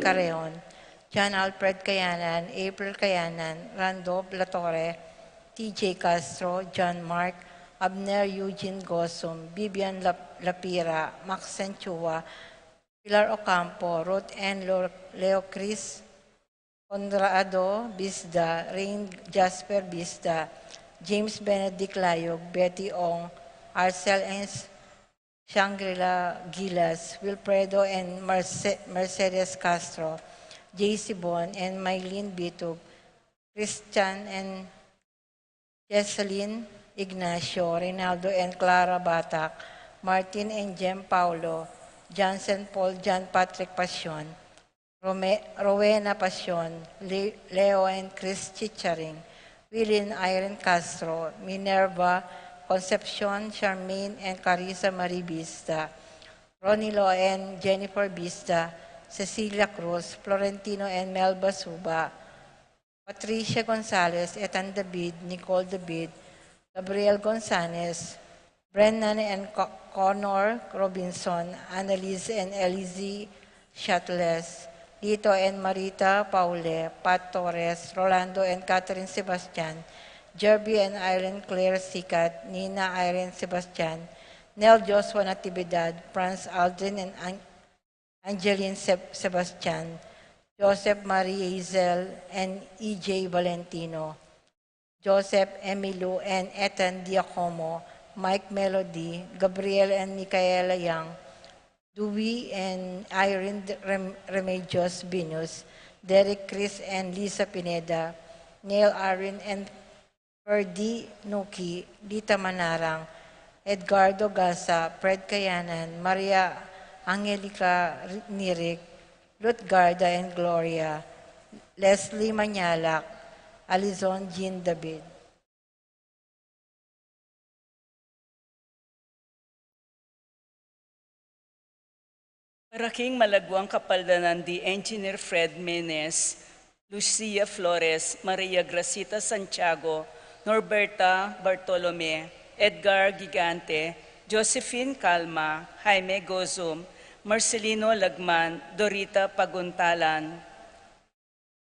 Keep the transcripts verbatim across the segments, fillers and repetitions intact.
Carreon, John Alfred Kayanan, April Kayanan, Randolph Latorre, T J Castro, John Mark, Abner Eugene Gozum, Vivian Lap- Lapira, Maxen Chua, Pilar Ocampo, Ruth Ann Lo- Leo Chris, Conrado Bisda, Rain Jasper Bisda, James Benedict Layog, Betty Ong, Arcel and Shangri-La Gilas, Wilfredo and Merce- Mercedes Castro, J C Bon and Mylene Bitug, Christian and Jesselyn Ignacio, Reynaldo and Clara Batak, Martin and Jem Paulo, Johnson Paul, John Patrick Pasion, Rome- Rowena Pasion, Le- Leo and Chris Chicharing, Willie and Irene Castro, Minerva, Concepcion, Charmaine and Carissa Marie Bisda, Ronilo and Jennifer Bisda, Cecilia Cruz, Florentino and Melba Suba, Patricia Gonzalez, Ethan David, Nicole David, Gabriel Gonzalez, Brennan and Co- Connor Robinson, Annalise and Elise Shatles, Lito and Marita Paule, Pat Torres, Rolando and Catherine Sebastian, Jerby and Irene Claire Sikat, Nina Irene Sebastian, Nel Joshua Natividad, Franz Aldrin and An- Angeline Seb- Sebastian, Joseph Marie Hazel and E J Valentino, Joseph Emilu and Ethan Diacomo, Mike Melody, Gabriel and Micaela Young, Dewey and Irene Rem- Remedios Venus, Derek Chris and Lisa Pineda, Neil Irene and Ferdy Nuki, Lita Manarang, Edgardo Gasa, Fred Kayanan, Maria Angelica Nirik, Lutgarda and Gloria, Leslie Manyalak, Alizon Jean David. Para king malagwang kapaldanan di Engineer Fred Menes, Lucia Flores, Maria Gracita Santiago, Norberta Bartolome, Edgar Gigante, Josephine Calma, Jaime Gozum, Marcelino Lagman, Dorita Paguntalan,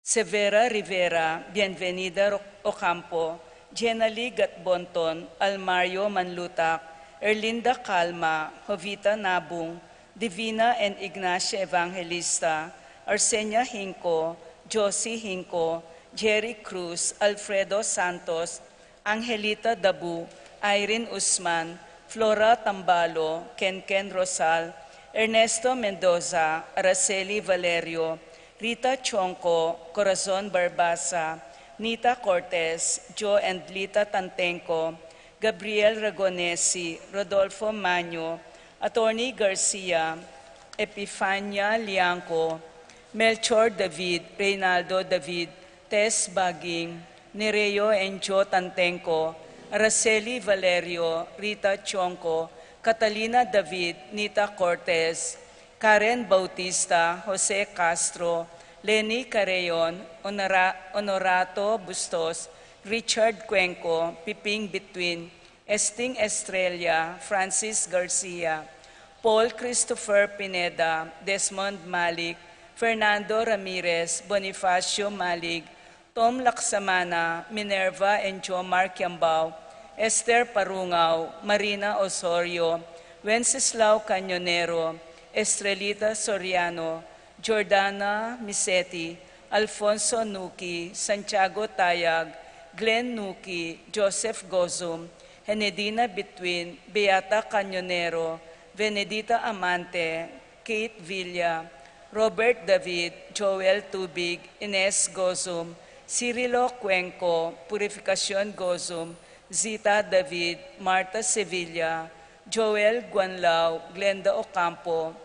Severa Rivera, Bienvenida Ro- Ocampo, Jenalie Gatbonton, Almario Manlutak, Erlinda Calma, Jovita Nabung, Divina and Ignacia Evangelista, Arsenia Hinco, Josie Hinco, Jerry Cruz, Alfredo Santos, Angelita Dabu, Irene Usman, Flora Tambalo, Kenken Rosal, Ernesto Mendoza, Araceli Valerio, Rita Chonco, Corazon Barbaza, Nita Cortez, Jo and Lita Tantenco, Gabriel Ragonesi, Rodolfo Maño, Attorney Garcia, Epifania Liangco, Melchor David, Reynaldo David, Tess Baging, Nereo and Jo Tantenco, Araceli Valerio, Rita Chonco, Catalina David, Nita Cortez, Karen Bautista, Jose Castro, Leni Carreon, Honora- Honorato Bustos, Richard Cuenco, Piping Bituin, Esting Estrella, Francis Garcia, Paul Christopher Pineda, Desmond Malik, Fernando Ramirez, Bonifacio Malik, Tom Laksamana, Minerva and Jomar Kiambao, Esther Parungao, Marina Osorio, Wenceslao Cañonero, Estrelita Soriano, Jordana Misetti, Alfonso Nuki, Santiago Tayag, Glenn Nuki, Joseph Gozum, Henedina Bituin, Beata Cañonero, Benedita Amante, Kate Villa, Robert David, Joel Tubig, Ines Gozum, Cirilo Cuenco, Purificacion Gozum, Zita David, Martha Sevilla, Joel Guanlao, Glenda Ocampo,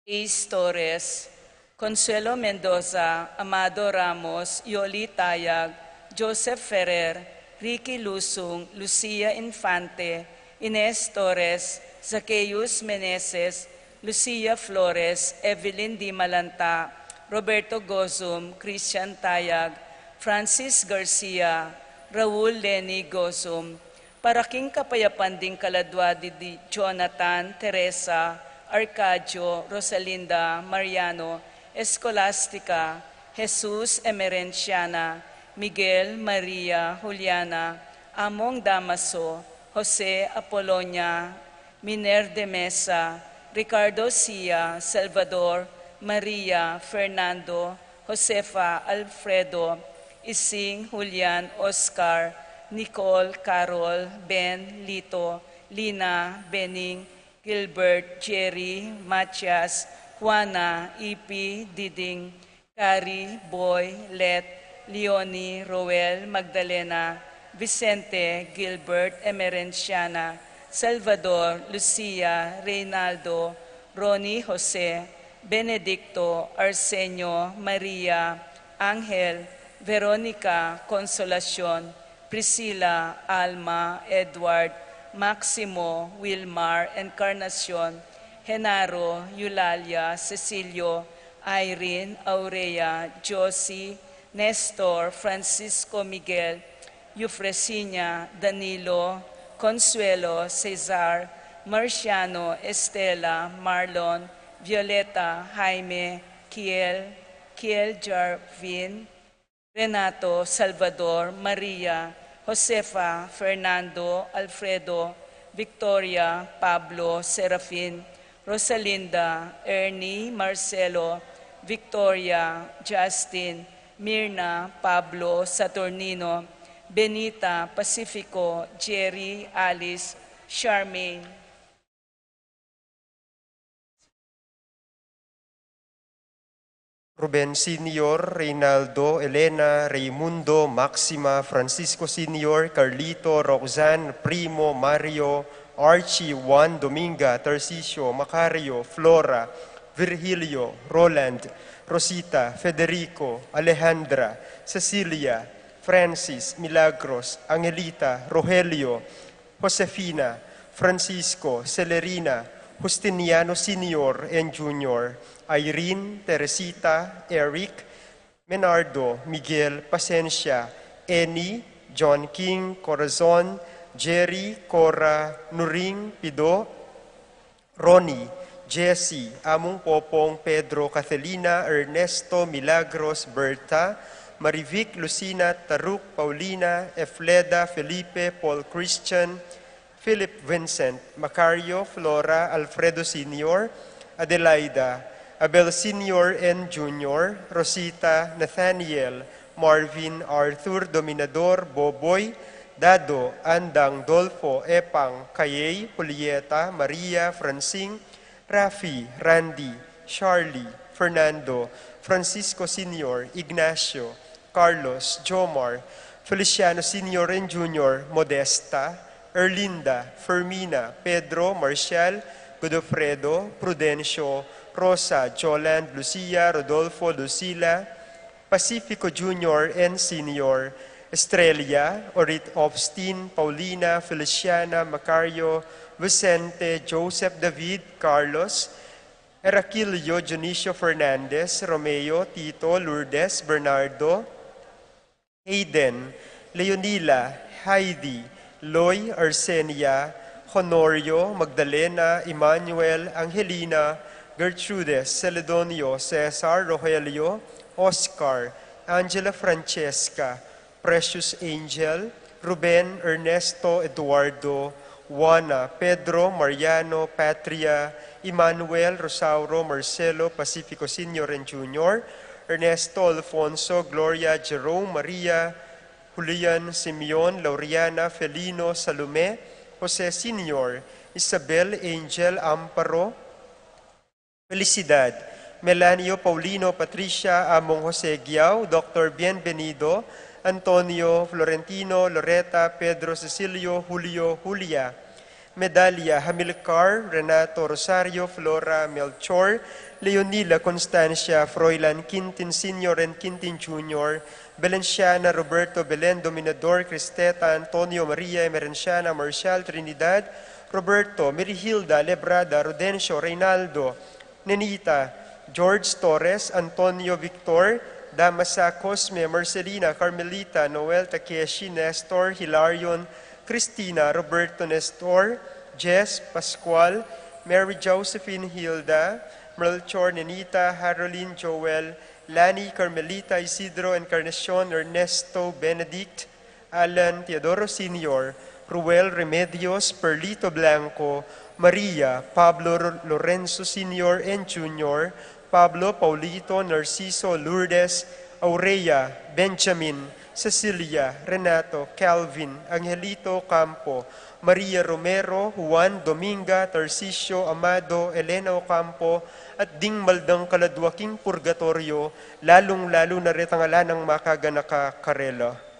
Ace Torres, Consuelo Mendoza, Amado Ramos, Yoli Tayag, Joseph Ferrer, Ricky Lusung, Lucia Infante, Ines Torres, Zacchaeus Meneses, Lucia Flores, Evelyn Di Malanta, Roberto Gozum, Christian Tayag, Francis Garcia, Raul Leni Gozum, para king kapayapan ding kaladwa di, di Jonathan, Teresa, Arcadio, Rosalinda, Mariano, Escolastica, Jesus Emerenciana, Miguel, Maria, Juliana, Among Damaso, Jose Apolonia, Miner de Mesa, Ricardo Sia, Salvador, Maria, Fernando, Josefa, Alfredo, Ising, Julian, Oscar, Nicole, Carol, Ben, Lito, Lina, Bening, Gilbert, Jerry, Matias, Juana, Ipi, Diding, Kari, Boy, Let, Leonie, Roel, Magdalena, Vicente, Gilbert, Emerenciana, Salvador, Lucia, Reynaldo, Ronnie, Jose, Benedicto, Arsenio, Maria, Angel, Veronica, Consolacion, Priscilla, Alma, Edward, Maximo, Wilmar, Encarnacion, Genaro, Eulalia, Cecilio, Irene, Aurea, Josie, Nestor, Francisco, Miguel, Eufresinia, Danilo, Consuelo, Cesar, Marciano, Estela, Marlon, Violeta, Jaime, Kiel, Kiel Jarvin, Renato, Salvador, Maria, Josefa, Fernando, Alfredo, Victoria, Pablo, Serafin, Rosalinda, Ernie, Marcelo, Victoria, Justin, Mirna, Pablo, Saturnino, Benita, Pacifico, Jerry, Alice, Charmaine. Ruben Senior, Reynaldo, Elena, Raymundo, Maxima, Francisco Senior, Carlito, Roxanne, Primo, Mario, Archie, Juan, Dominga, Tarcisio, Macario, Flora, Virgilio, Roland, Rosita, Federico, Alejandra, Cecilia, Francis, Milagros, Angelita, Rogelio, Josefina, Francisco, Celerina, Justiniano Senior and Junior, Irene, Teresita, Eric, Menardo, Miguel, Pasencia, Annie, John King, Corazon, Jerry, Cora, Nuring, Pido, Ronnie, Jesse, Among Popong, Pedro, Catalina, Ernesto, Milagros, Berta, Marivic, Lucina, Taruk, Paulina, Efleda, Felipe, Paul Christian, Philip Vincent, Macario, Flora, Alfredo Senior, Adelaida, Abel Senior and Junior, Rosita, Nathaniel, Marvin, Arthur, Dominador, Boboy, Dado, Andang, Dolfo, Epang, Kayey, Julieta, Maria, Francing, Rafi, Randy, Charlie, Fernando, Francisco Senior, Ignacio, Carlos, Jomar, Feliciano Senior and Junior, Modesta, Erlinda, Fermina, Pedro, Marcial, Godofredo, Prudencio, Rosa, Joland, Lucia, Rodolfo, Lucila, Pacifico Junior and Senior, Estrella, Orit Obstin, Paulina, Feliciana, Macario, Vicente, Joseph David, Carlos, Heracilio, Dionisio Fernandez, Romeo, Tito, Lourdes, Bernardo, Hayden, Leonila, Heidi, Loy, Arsenia, Honorio, Magdalena, Emmanuel, Angelina, Gertrudes, Celedonio, Cesar, Rogelio, Oscar, Angela Francesca, Precious Angel, Ruben, Ernesto, Eduardo, Juana, Pedro, Mariano, Patria, Emmanuel, Rosauro, Marcelo, Pacifico Senior and Junior, Ernesto, Alfonso, Gloria, Jerome, Maria, Julian, Simeon, Lauriana, Felino, Salome, Jose Senior, Isabel, Angel, Amparo, Felicidad, Melanio, Paulino, Patricia, Among Jose Guiao, Doctor Bienvenido, Antonio, Florentino, Loreta, Pedro, Cecilio, Julio, Julia, Medalia, Hamilcar, Renato, Rosario, Flora, Melchor, Leonila, Constancia, Froilan, Quintin Senior and Quintin Junior, Valenciana, Roberto, Belen, Dominador, Cristeta, Antonio, Maria, Emerenciana, Marcial, Trinidad, Roberto, Merihilda, Lebrada, Rodencio, Reynaldo, Nenita, George Torres, Antonio, Victor, Damasa, Cosme, Marcelina, Carmelita, Noel, Takeshi, Nestor, Hilarion, Cristina, Roberto, Nestor, Jess, Pascual, Mary Josephine, Hilda, Melchor, Nenita, Harolin, Joel, Lani, Carmelita, Isidro, Encarnacion, Ernesto, Benedict, Alan, Teodoro Senior, Ruel Remedios, Perlito Blanco, Maria, Pablo, Lorenzo Senior and Junior, Pablo, Paulito, Narciso, Lourdes, Aurea, Benjamin, Cecilia, Renato, Calvin, Angelito Campo, Maria Romero, Juan, Dominga, Tarcisio, Amado, Elena Ocampo, at ding maldang kaladwa king purgatoryo, lalung-lalu na retang ala nang makaganaka karela.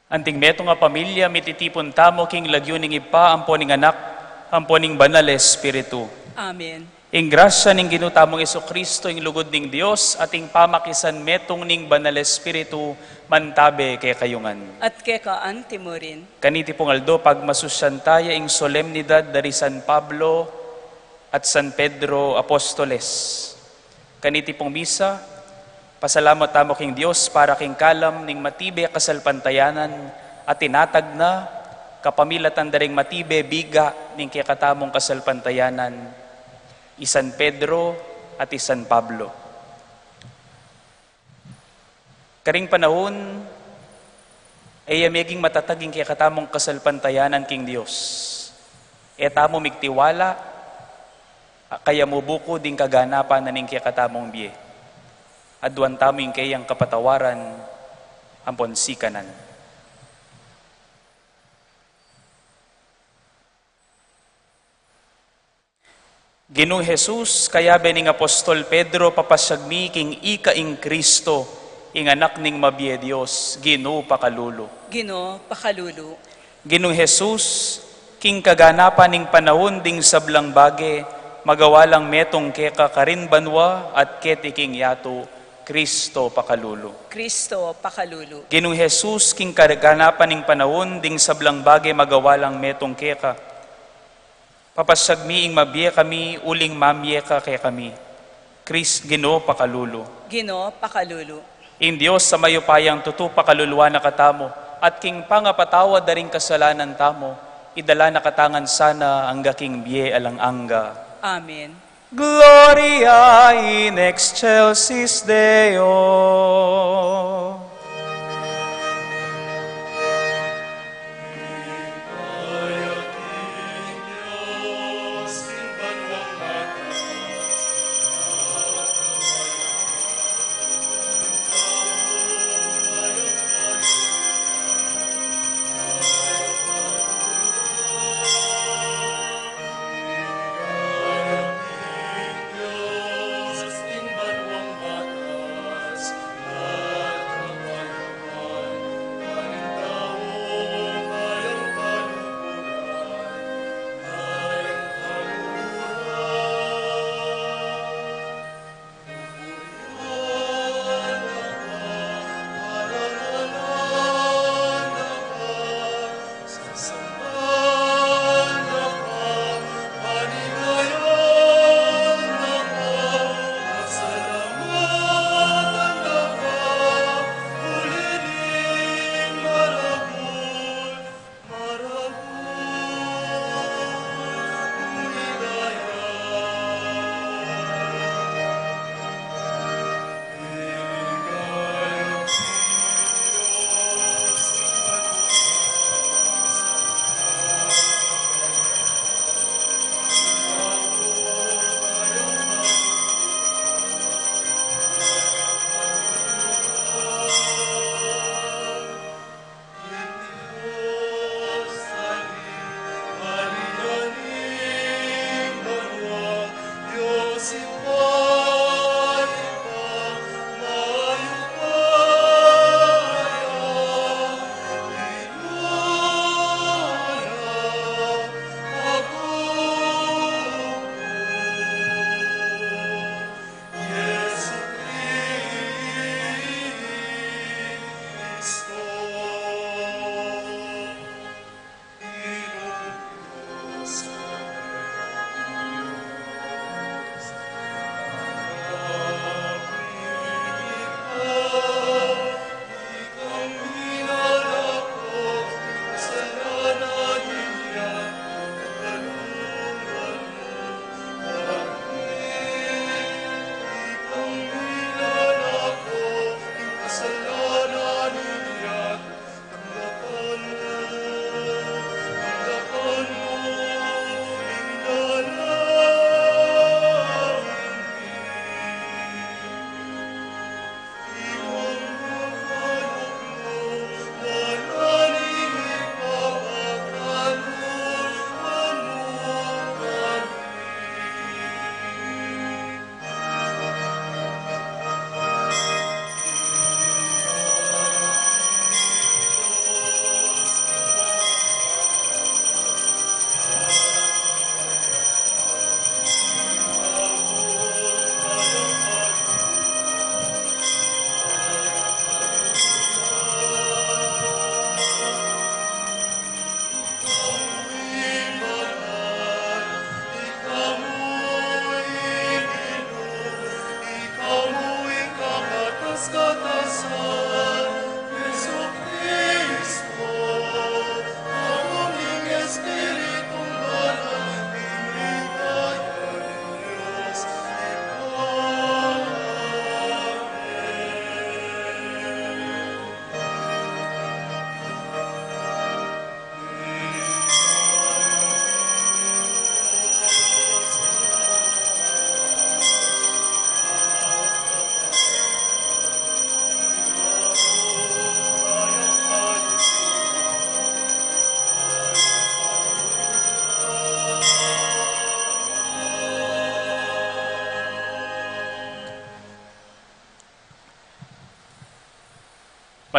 Anting metung a pamilya, mititipun tamu king lagyu ning Ibpa, ampo ning Anak, ampo ning Banal a Espiritu. Amen. Ing grasya ning Ginu tamung Jesucristo, ing lugud ning Dios, at ing pamakisanmetung ning Banal a Espiritu, mantabe kekayu ngan. At keka anti mu rin. Kaniti pung aldo, pagmasusyan taya ing solemnidad da ri San Pablo at San Pedro Apostoles. Kaniti pung misa, pasalamat tamu king Dios para king kalam ning matibe a kasalpantayanan a tinatag na kapamilatan da ring matibe biga ning kekatamung kasalpantayanan, i San Pedro at i San Pablo. Karing panaun, e ya meging matatag ing kekatamung kasalpantayanan king Dios. E tamu migtiwala, a kaya mubuku ding kaganapan na ning kekatamung bie. Aduan tamu ing keyang kapatawaran ampon sikanan. Ginung Jesus, kayabe ning apostol Pedro, papasyag mi king ika ing Kristo, ing Anak ning mabie Dios, Ginu pakalulu. Ginu pakalulu. Ginung Jesus, king kaganapan ning panaun ding sablang bage, magawa lang metung keka karin banua at keti king yatu, Kristo pakalulu. Kristo pakalulu. Ginung Jesus, king kaganapan ning panaun ding sablang bage, magawa lang metung keka. Papasyag mi ing mabie kami uling mamie ka kekami. Kris, Ginu pakalulu. Ginu pakalulu. Ing Dios a mayupayang tutu pakaluluan na katamu, at king pangapatawad da ring kasalanan tamu, idala na katamu ngan sana angga king bie alang angga. Amen. Gloria in excelsis Deo.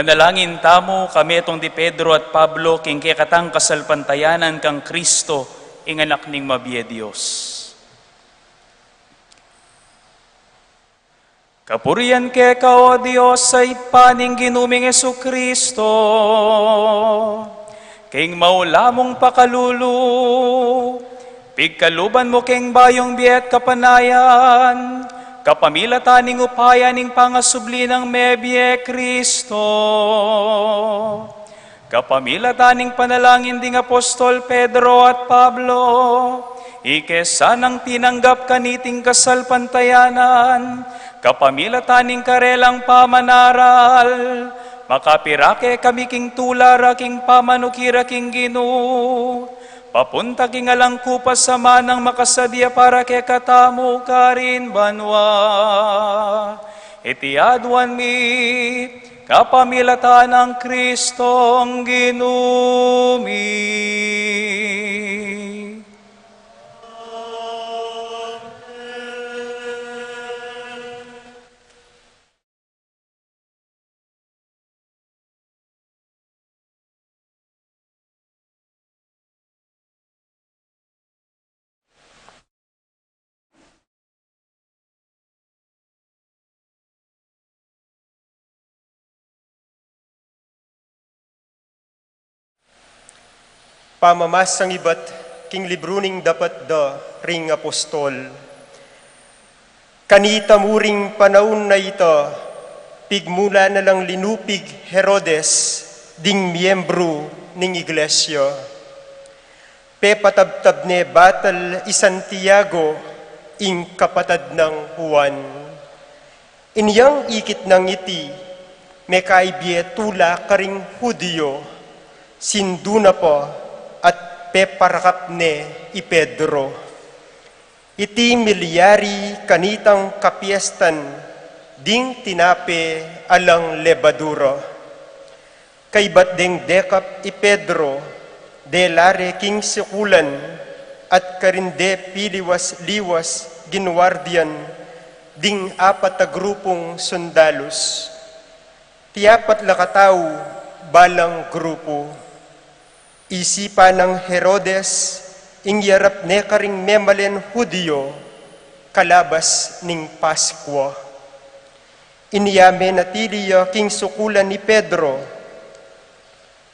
Manalangin tamu, kametung di Pedro at Pablo, king kekatang kasalpantayanan kang Kristo, ing Anak ning mabie Dios. Kapurian keka, O Dios, a Ibpa ning Ginu ming Jesucristo, king maula mung pakalulu, pigkaluban mu keng bayung bie at kapanayan, kapamilatan ning upaya ning pangasubli nang mebie Kristo. Kapamilatan ning panalangin ding apostol Pedro at Pablo, ike sanang tinanggap kaniting kasalpantayanan, kapamilatan ning karelang pamanaral, makapirake kami king tula ra king pamanuki ra king Ginu, papunta king alang kupas a manang makasadya para kekatamu karin banua. Iti aduan mi kapamilatan nang Kristong Ginu mi. Pamamasang ibat king libru ning Dapat da ring Apostol. Kanita mu ring panaun a ita, pigmula na lang linupig Herodes ding miyembru ning iglesia. Pepatabtab ne batal i Santiago, ing kapatad nang Juan. Inyang ikit nang iti, mekaibie tula karing Judio, sindu na pa at peparakap ne i Pedro. Iti milyari kanitang kapiestan ding tinape alang lebadura. Kaybat deng dekap i Pedro, dela re king sukulan, at karin de piliwas-liwas ginwardian ding apat a grupung sundalus. Tiapat la katau balang grupu. Isipan nang Herodes ing yarap ne karing memalen Judio kalabas ning Paskua. Inya menatili ya king sukulan i Pedro,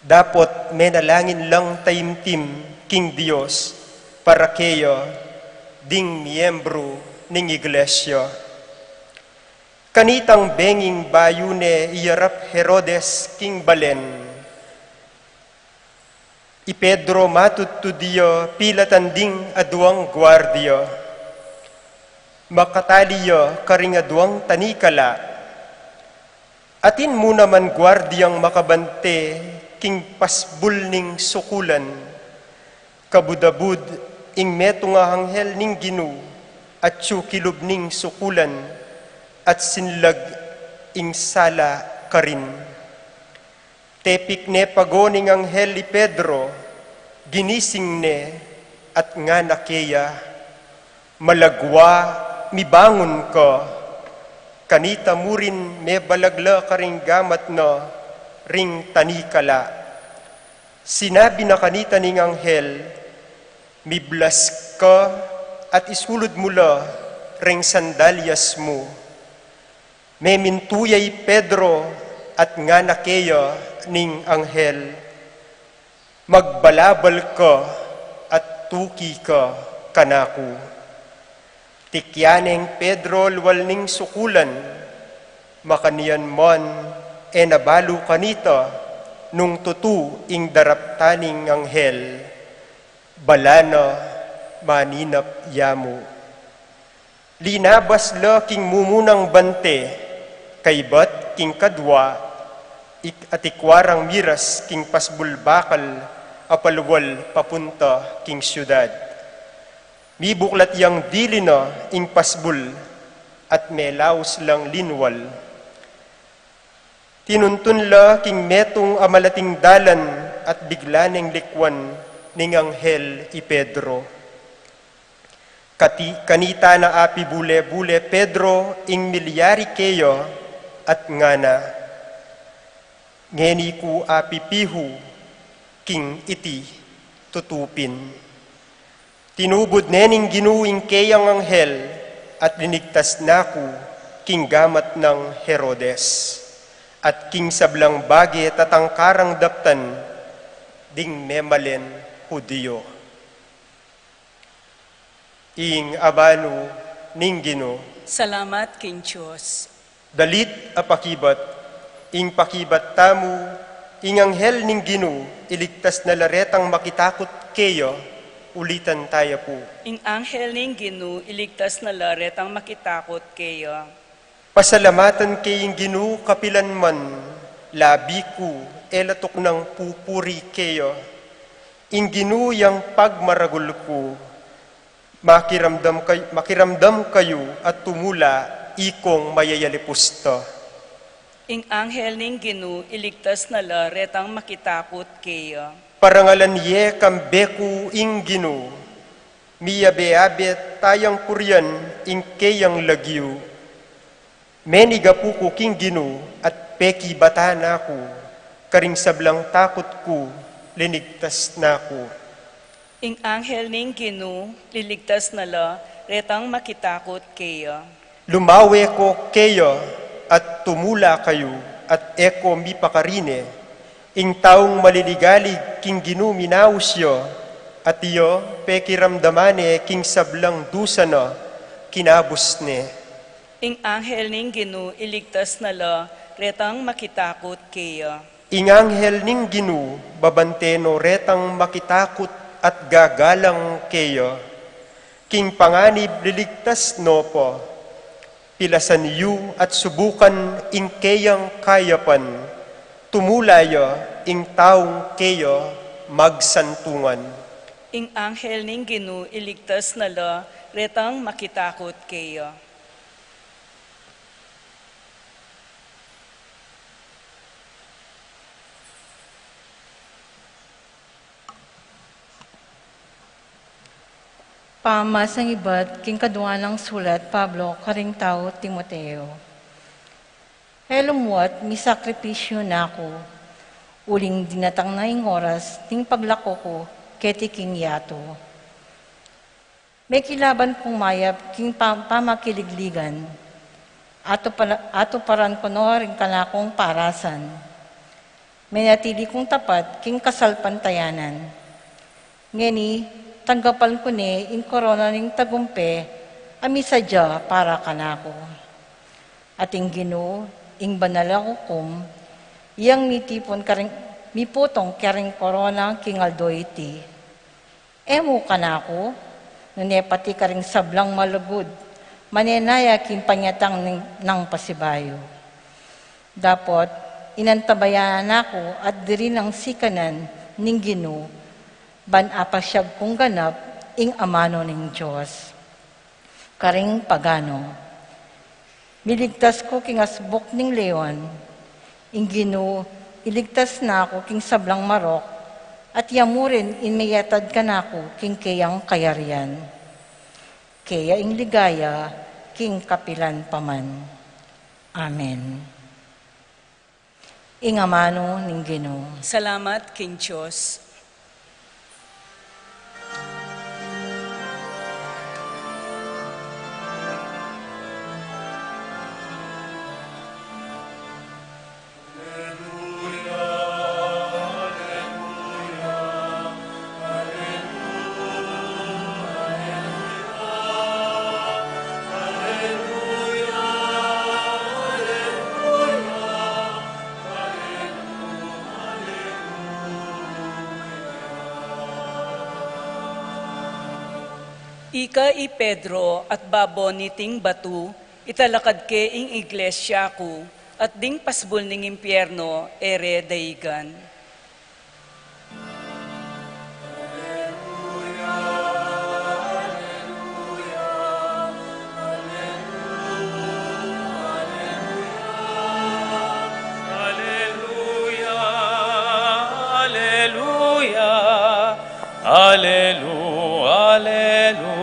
dapot menalangin lang taimtim king Dios para keya ding miyembru ning iglesia. Kanitang benging bayu ne iyarap Herodes king balen, i Pedro matudtud ya pilatan ding aduang guardia. Makatali ya karing aduang tanikala. Atin mu naman guardiang makabante king pasbul ning sukulan. Kabud-abud ing metung a anghel ning Ginu atyu kilub ning sukulan at sinlag ing sala karin. Tepik ne pago ning anghel i Pedro, ginising ne at ngana keya, "Malagwa, mibangun ka." Kanita mu rin mebalag la karing gamat na ring tanikala. Sinabi na kanita ning anghel, "Miblas ka at isulud mu la reng sandalyas mu." Memintu ya i Pedro at ngana keya ning anghel, "Magbalabal ka at tuki ka kanaku." Tikyan neng Pedro lual ning sukulan, makanyan man e na balu kanita nung tutu ing daraptan ning anghel, bala na maninap ya mu. Linabas la king mumunang bante, kaybat king kadwa, ik-, atikwa rang miras king pasbul bakal a palual papunta king siudad. Mibuklat yang dili na ing pasbul at melaus lang linwal. Tinuntun la king metung a malating dalan at bigla neng likwan ning anghel i Pedro. Kati-, kanita na apibule-bule Pedro ing milyari keya at ngana, Ngeni ku apipihu king iti tutu pin. Tinubud ne ning Ginu ing keyang anghel at linigtas na ku king gamat nang Herodes at king sablang bage tatangkarang daptan ding memalen Judio. Ing amanu ning Ginu. Salamat king Dios. Dalit a pakibat, ing pakibat tamu, ing anghel ning Ginu iligtas na la retang makitakut keya, ulitan taya pu. Ing anghel ning Ginu iligtas na la retang makitakut keya. Pasalamatan ke ing Ginu kapilan man, labi ku e la tuknang pupuri keya. Ing Ginu yang pagmaragul ku, makiramdam kay-, makiramdam kayu at tumula, ikong mayayalipusta. Ing anghel ning Ginu iligtas na la retang makitakut keya. Parangalan ye kambe ku ing Ginu, miyabe-abe tayang purian ing keyang lagyu. Menigapu ku king Ginu at pekibatan na ku, karing sablang takut ku linigtas na ku. Ing anghel ning Ginu liligtas na la retang makitakut keya. Lumawe ko keya at tumula kayu at e ko mipakarine. Ing taung maliligalig king Ginu minaus ya, at iya pekiramdaman ne king sablang dusa na kinabus ne. Ing anghel ning Ginu iligtas na la retang makitakut keya. Ing anghel ning Ginu babante no retang makitakut at gagalang keya. King panganib liligtas no pa. Pilasan yu at subukan ing keyang kayapan. Tumula ya ing taung keya magsantungan. Ing anghel ning Ginu iligtas na la retang makitakut keya. Pamamasang ibat king kadua nang sulat Pablo karing tau Timoteo. E lumuat misakripisyu na ku, uling dinatang na ing oras ning paglako ku keti king yatu. Mekilaban kung mayap king pa-, pamakiligligan. Atu pala-, atuparan ku no ring kanakung parasan. Menatili kung tapat king kasalpantayanan. Ngeni, tanggapan ku ne ing korona ning tagumpe a misadya para kanaku. At ing Ginu, ing banal a ukum, yang mitipun karing, miputong karing korona king aldo iti. E mu kanaku, nune pati karing sablang malugud, manenaya king panyatang ning, nang pasibayu. Dapot, inantabayanan na ku at diri nang sikanan ning Ginu, ban apasyag kung ganap ing amanu ning Dios. Karing pagano. Miligtas ku king asbuk ning leon, ing Ginu, iligtas na ku king sablang marok, at ya mu rin ing meyatad kanaku king keyang kayarian. Keya ing ligaya king kapilan pa man. Amen. Ing amanu ning Ginu. Salamat king Dios. Ika i Pedro at babo niting batu, italakad ke ing iglesia ku, at ding pasbul ning impierno e re daigan. Aleluya, aleluya, alelu-, aleluya.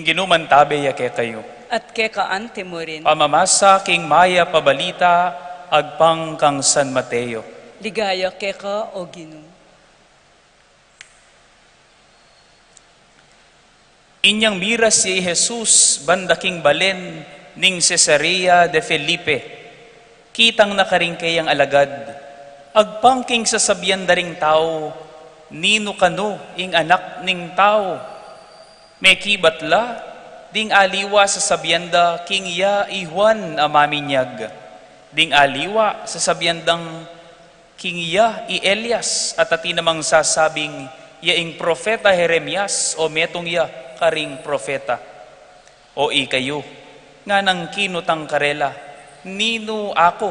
Ginu mantabe ya kekayu. At keka antimurin. Pamamasa king mayap a balita agpang kang San Mateo. Ligaya keka, O Ginu. Inyang miras ya i Jesus banda king balen ning Cesarea de Felipe, kitang na karing keyang alagad agpang king sasabian da ring tau, "Ninu kanu ing Anak ning Tau?" Mekibat la, ding aliwa sasabian da king ya i Juan a Maminyag, ding aliwa sasabian dang king ya i Elias, at atin namang sasabing ya ing propeta Jeremias o metung ya karing propeta. O ikayu, nganang kinutang karela, "Ninu aku?"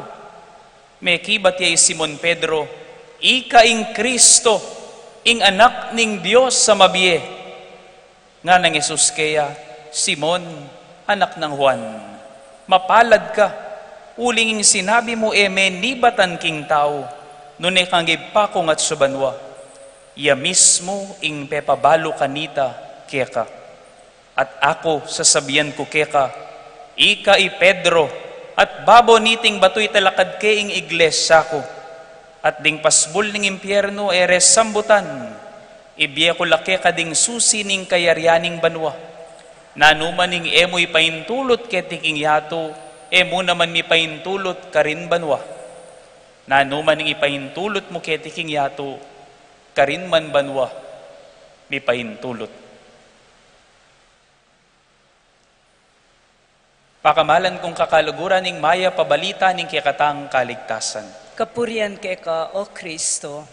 Mekibat ya i Simon Pedro, "Ika ing Kristo, ing Anak ning Dios a mabie." Nganang Jesus keya, "Simon, anak nang Juan, mapalad ka, uling ing sinabi mu e menibatan king tau, nune kang Ibpa ku ngan atsu banua. Ya mismu ing pepabalu kanita keka. At aku, sasabian ku keka, ika i Pedro, at babo niting batu italakad ke ing iglesia ku. At ding pasbul ning impiernu e re sambutan. Ibie ku la keka ding susi ning kayarian ning banua. Nanu man ing e mu ipaintulut keti king yatu, e mu naman mipaintulut karin banua. Nanu man ing ipaintulut mu keti king yatu, karin man banua mipaintulut." Pakamalan kung kakaluguran, ing mayap a balita ning kekatang kaligtasan. Kapurian keka, O Kristo.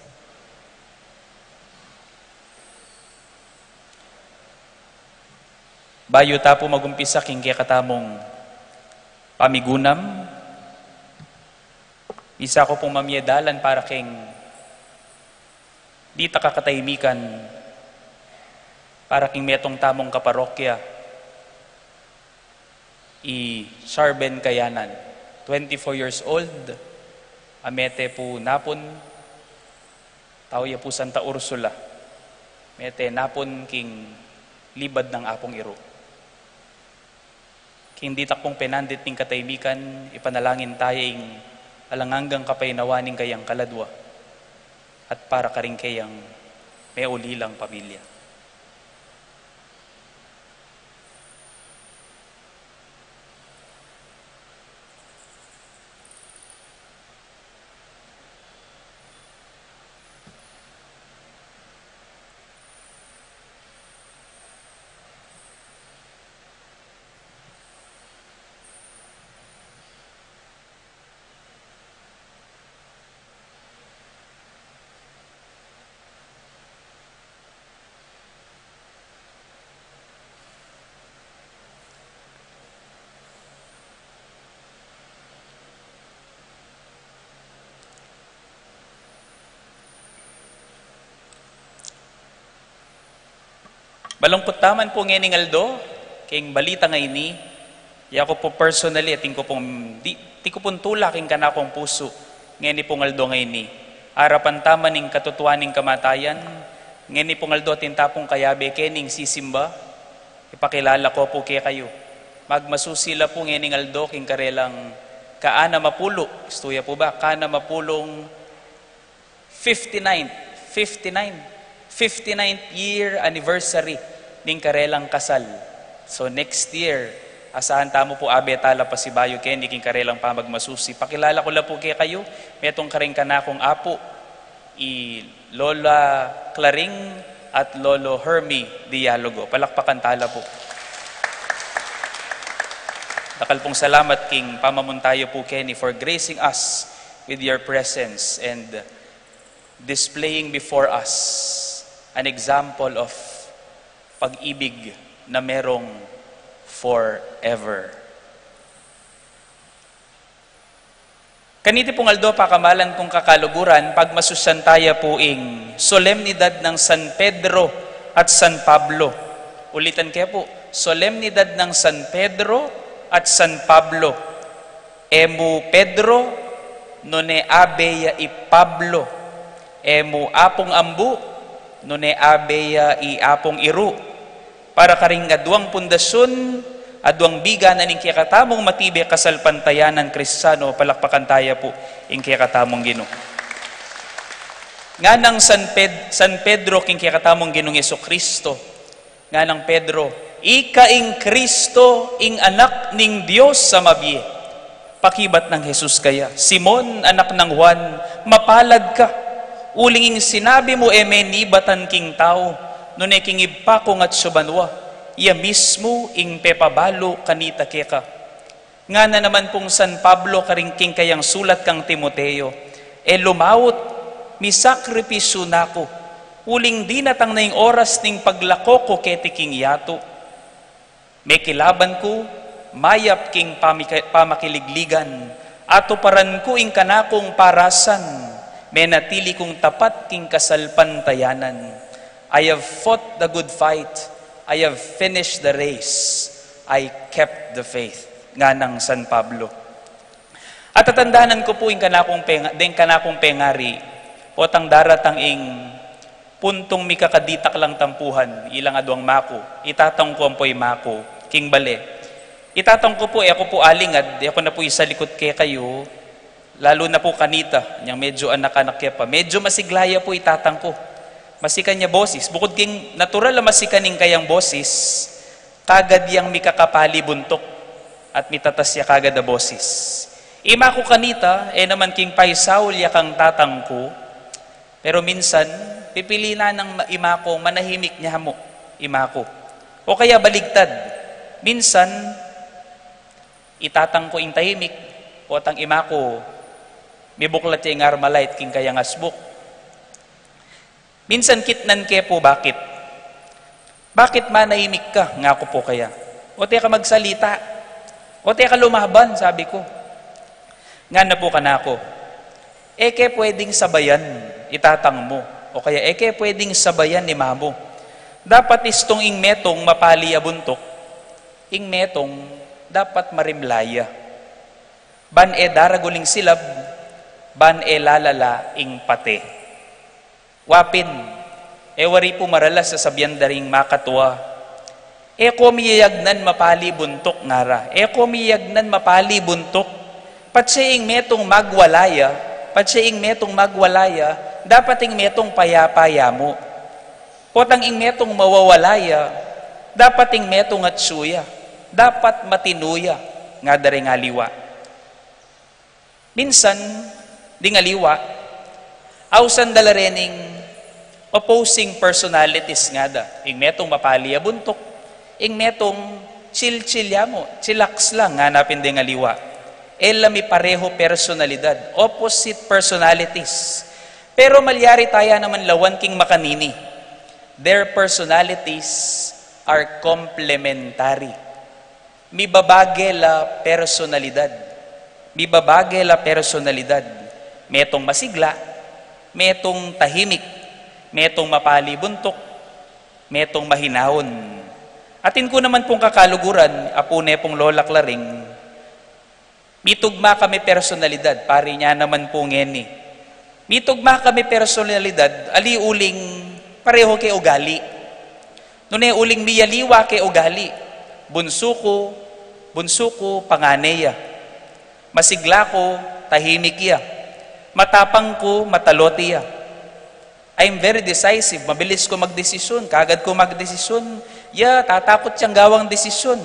Bayu ta pu magumpisa king kekatamung pamigunam, misa ku pung mamie dalan para king ditak a katahimikan, para king metung tamung kaparokya, i Sarben Kayanan, twenty-four years old, a mete pu napun, tau ya pu Santa Ursula, mete napun king libad nang Apung Iru. King ditak pung penandit ning katahimikan, ipanalangin taya ing alang anggang kapaynawan ning kayang kaladua at para karing keyang meulilang pamilya. Malungkut taman pu ngening aldo king balita ngeni. Yaku pu personally, atin ku pung, di, atin ku pung tula king kanakung pusu ngeni pung aldo ngeni. Arapan taman ing katutuan ning kamatayan, ngeni pung aldo atin ta pung kayabe keni ing sisimba. Ipakilala ku pu kekayu, magmasusi la pu ngening aldo king karelang kaanam a pulu, istu ya pu ba, kaanam a pulung fifty-ninth, fifty-nine, fifty-ninth year anniversary ning karelang kasal. So next year, asahan tamu pu abe tala pasibayu keni king karelang pamagmasusi. Pakilala ku la pu kekayu, metung karing kanakung apu, i Lola Claring at Lolo Hermie Dialogo. Palakpakan tala pu. Dakal pung salamat king pamamunta yu pu keni for gracing us with your presence and displaying before us an example of pag-ibig na merong forever. Kaniti pung aldo, pakamalan kung kakaluguran, pagmasusian taya pu ing solemnidad ng San Pedro at San Pablo. Ulitan ke pu, solemnidad ng San Pedro at San Pablo. E mu Pedro, nune abe ya i Pablo. E mu Apung Ambu, nune abe ya i Apung Iru. Para karing aduang pundasyon, aduang biganan ing kekatamung matibe kasalpantayanan Kristiano, palakpakan taya pu ing kekatamung Ginu. Nganang San Ped-, San Pedro king kekatamung Ginung Jesucristo, nganang Pedro, "Ika ing Kristo, ing Anak ning Dios a mabie." Pakibat nang Jesus kaya, "Simon, anak nang Juan, mapalad ka, uling ing sinabi mu e me nibatan king tau, nune king Ibpa kung atsu banua, iya mismu ing pepabalu kanita keka." Ngana naman pung San Pablo karing king kayang sulat kang Timoteo, "E lumaut, misakripisyu na ku, uling dinatang na ing oras ning paglako ku keti king yatu. Mekilaban ku, mayap king pamika-, pamakiligligan, atuparan ku ing kanakung parasan, menatili kung tapat king kasalpantayanan. I have fought the good fight, I have finished the race, I kept the faith." Nganang San Pablo. At tatandanan ku pu ing kanakung penga-, deng kanakung pengari, potang daratang ing puntung mikakaditak lang tampuhan, ilang aduang maku, itatang ku ampo i maku, king bale. Itatang ku pu, e ku pu alingad, e ku na pu isalikut kekayu, lalu na pu kanita, nyang medyo anak-anak ya pa. Medyo masigla ya pu itatang ku. Masikan ya bosis. Bukud king natural a masikan ing kayang bosis, kagad yang mikakapali buntuk at mitatas ya kagad a bosis. I maku kanita, e naman king paisaul ya kang tatang ku, pero minsan, pipili na nang ma-, i maku, manahimik nya mu, i maku. O kaya baligtad, minsan, itatang ku ing tahimik, potang i maku, mibuklat ya ing Armalite king kayang asbuk. Minsan kitnan ke pu, "Bakit? Bakit manahimik ka?" ngaku pu kaya. "Ote ka magsalita. Ote ka lumaban," sabi ku. Ngana pu kanaku, "E ke pwedeng sabayan i tatang mu, o kaya e ke pwedeng sabayan i mamu. Dapat istung ing metung mapali a buntuk, ing metung dapat marimla ya. Ban e daragul ing silab, ban e lalala ing pate." Wa pin, e wari pu maralas a sabian da ring makatua, "E ko miyayagnan mapali buntuk," ngara. "E ko miyayagnan mapali buntuk. Patse ing metung magwala ya, patse ing metung magwala ya, dapat ing metung payapa ya mu. Potang ing metung mawawala ya, dapat ing metung atsu ya, dapat matinu ya," ngada ring aliwa. Minsan, ding aliwa, ausan da la rening opposing personalities ngada. Ing metung mapali a buntuk, ing metung chill-chill ya mu, chillax lang, ngana pin ding aliwa. E la miparehu personalidad, opposite personalities. Pero malyari taya naman lawan king makanini. Their personalities are complementary. Mibabage la personalidad. Mibabage la personalidad. Metung masigla, metung tahimik, metung mapali buntuk, metung mahinaun. Atin ku naman pung kakaluguran, apu ne pung Lola Claring, mitugma kami personalidad, pari nya naman pu ngeni. Mitugma kami personalidad, ali uling pareho ke ugali. Nune uling miyaliwa ke ugali. Bunsu ku, bunsu ku, pangane ya. Masigla ku, tahimik ya. Matapang ku, matalote ya. I'm very decisive, mabilis ku magdesisyon, kagad ku magdesisyon. Ya, tatakut yang gawang desisyon.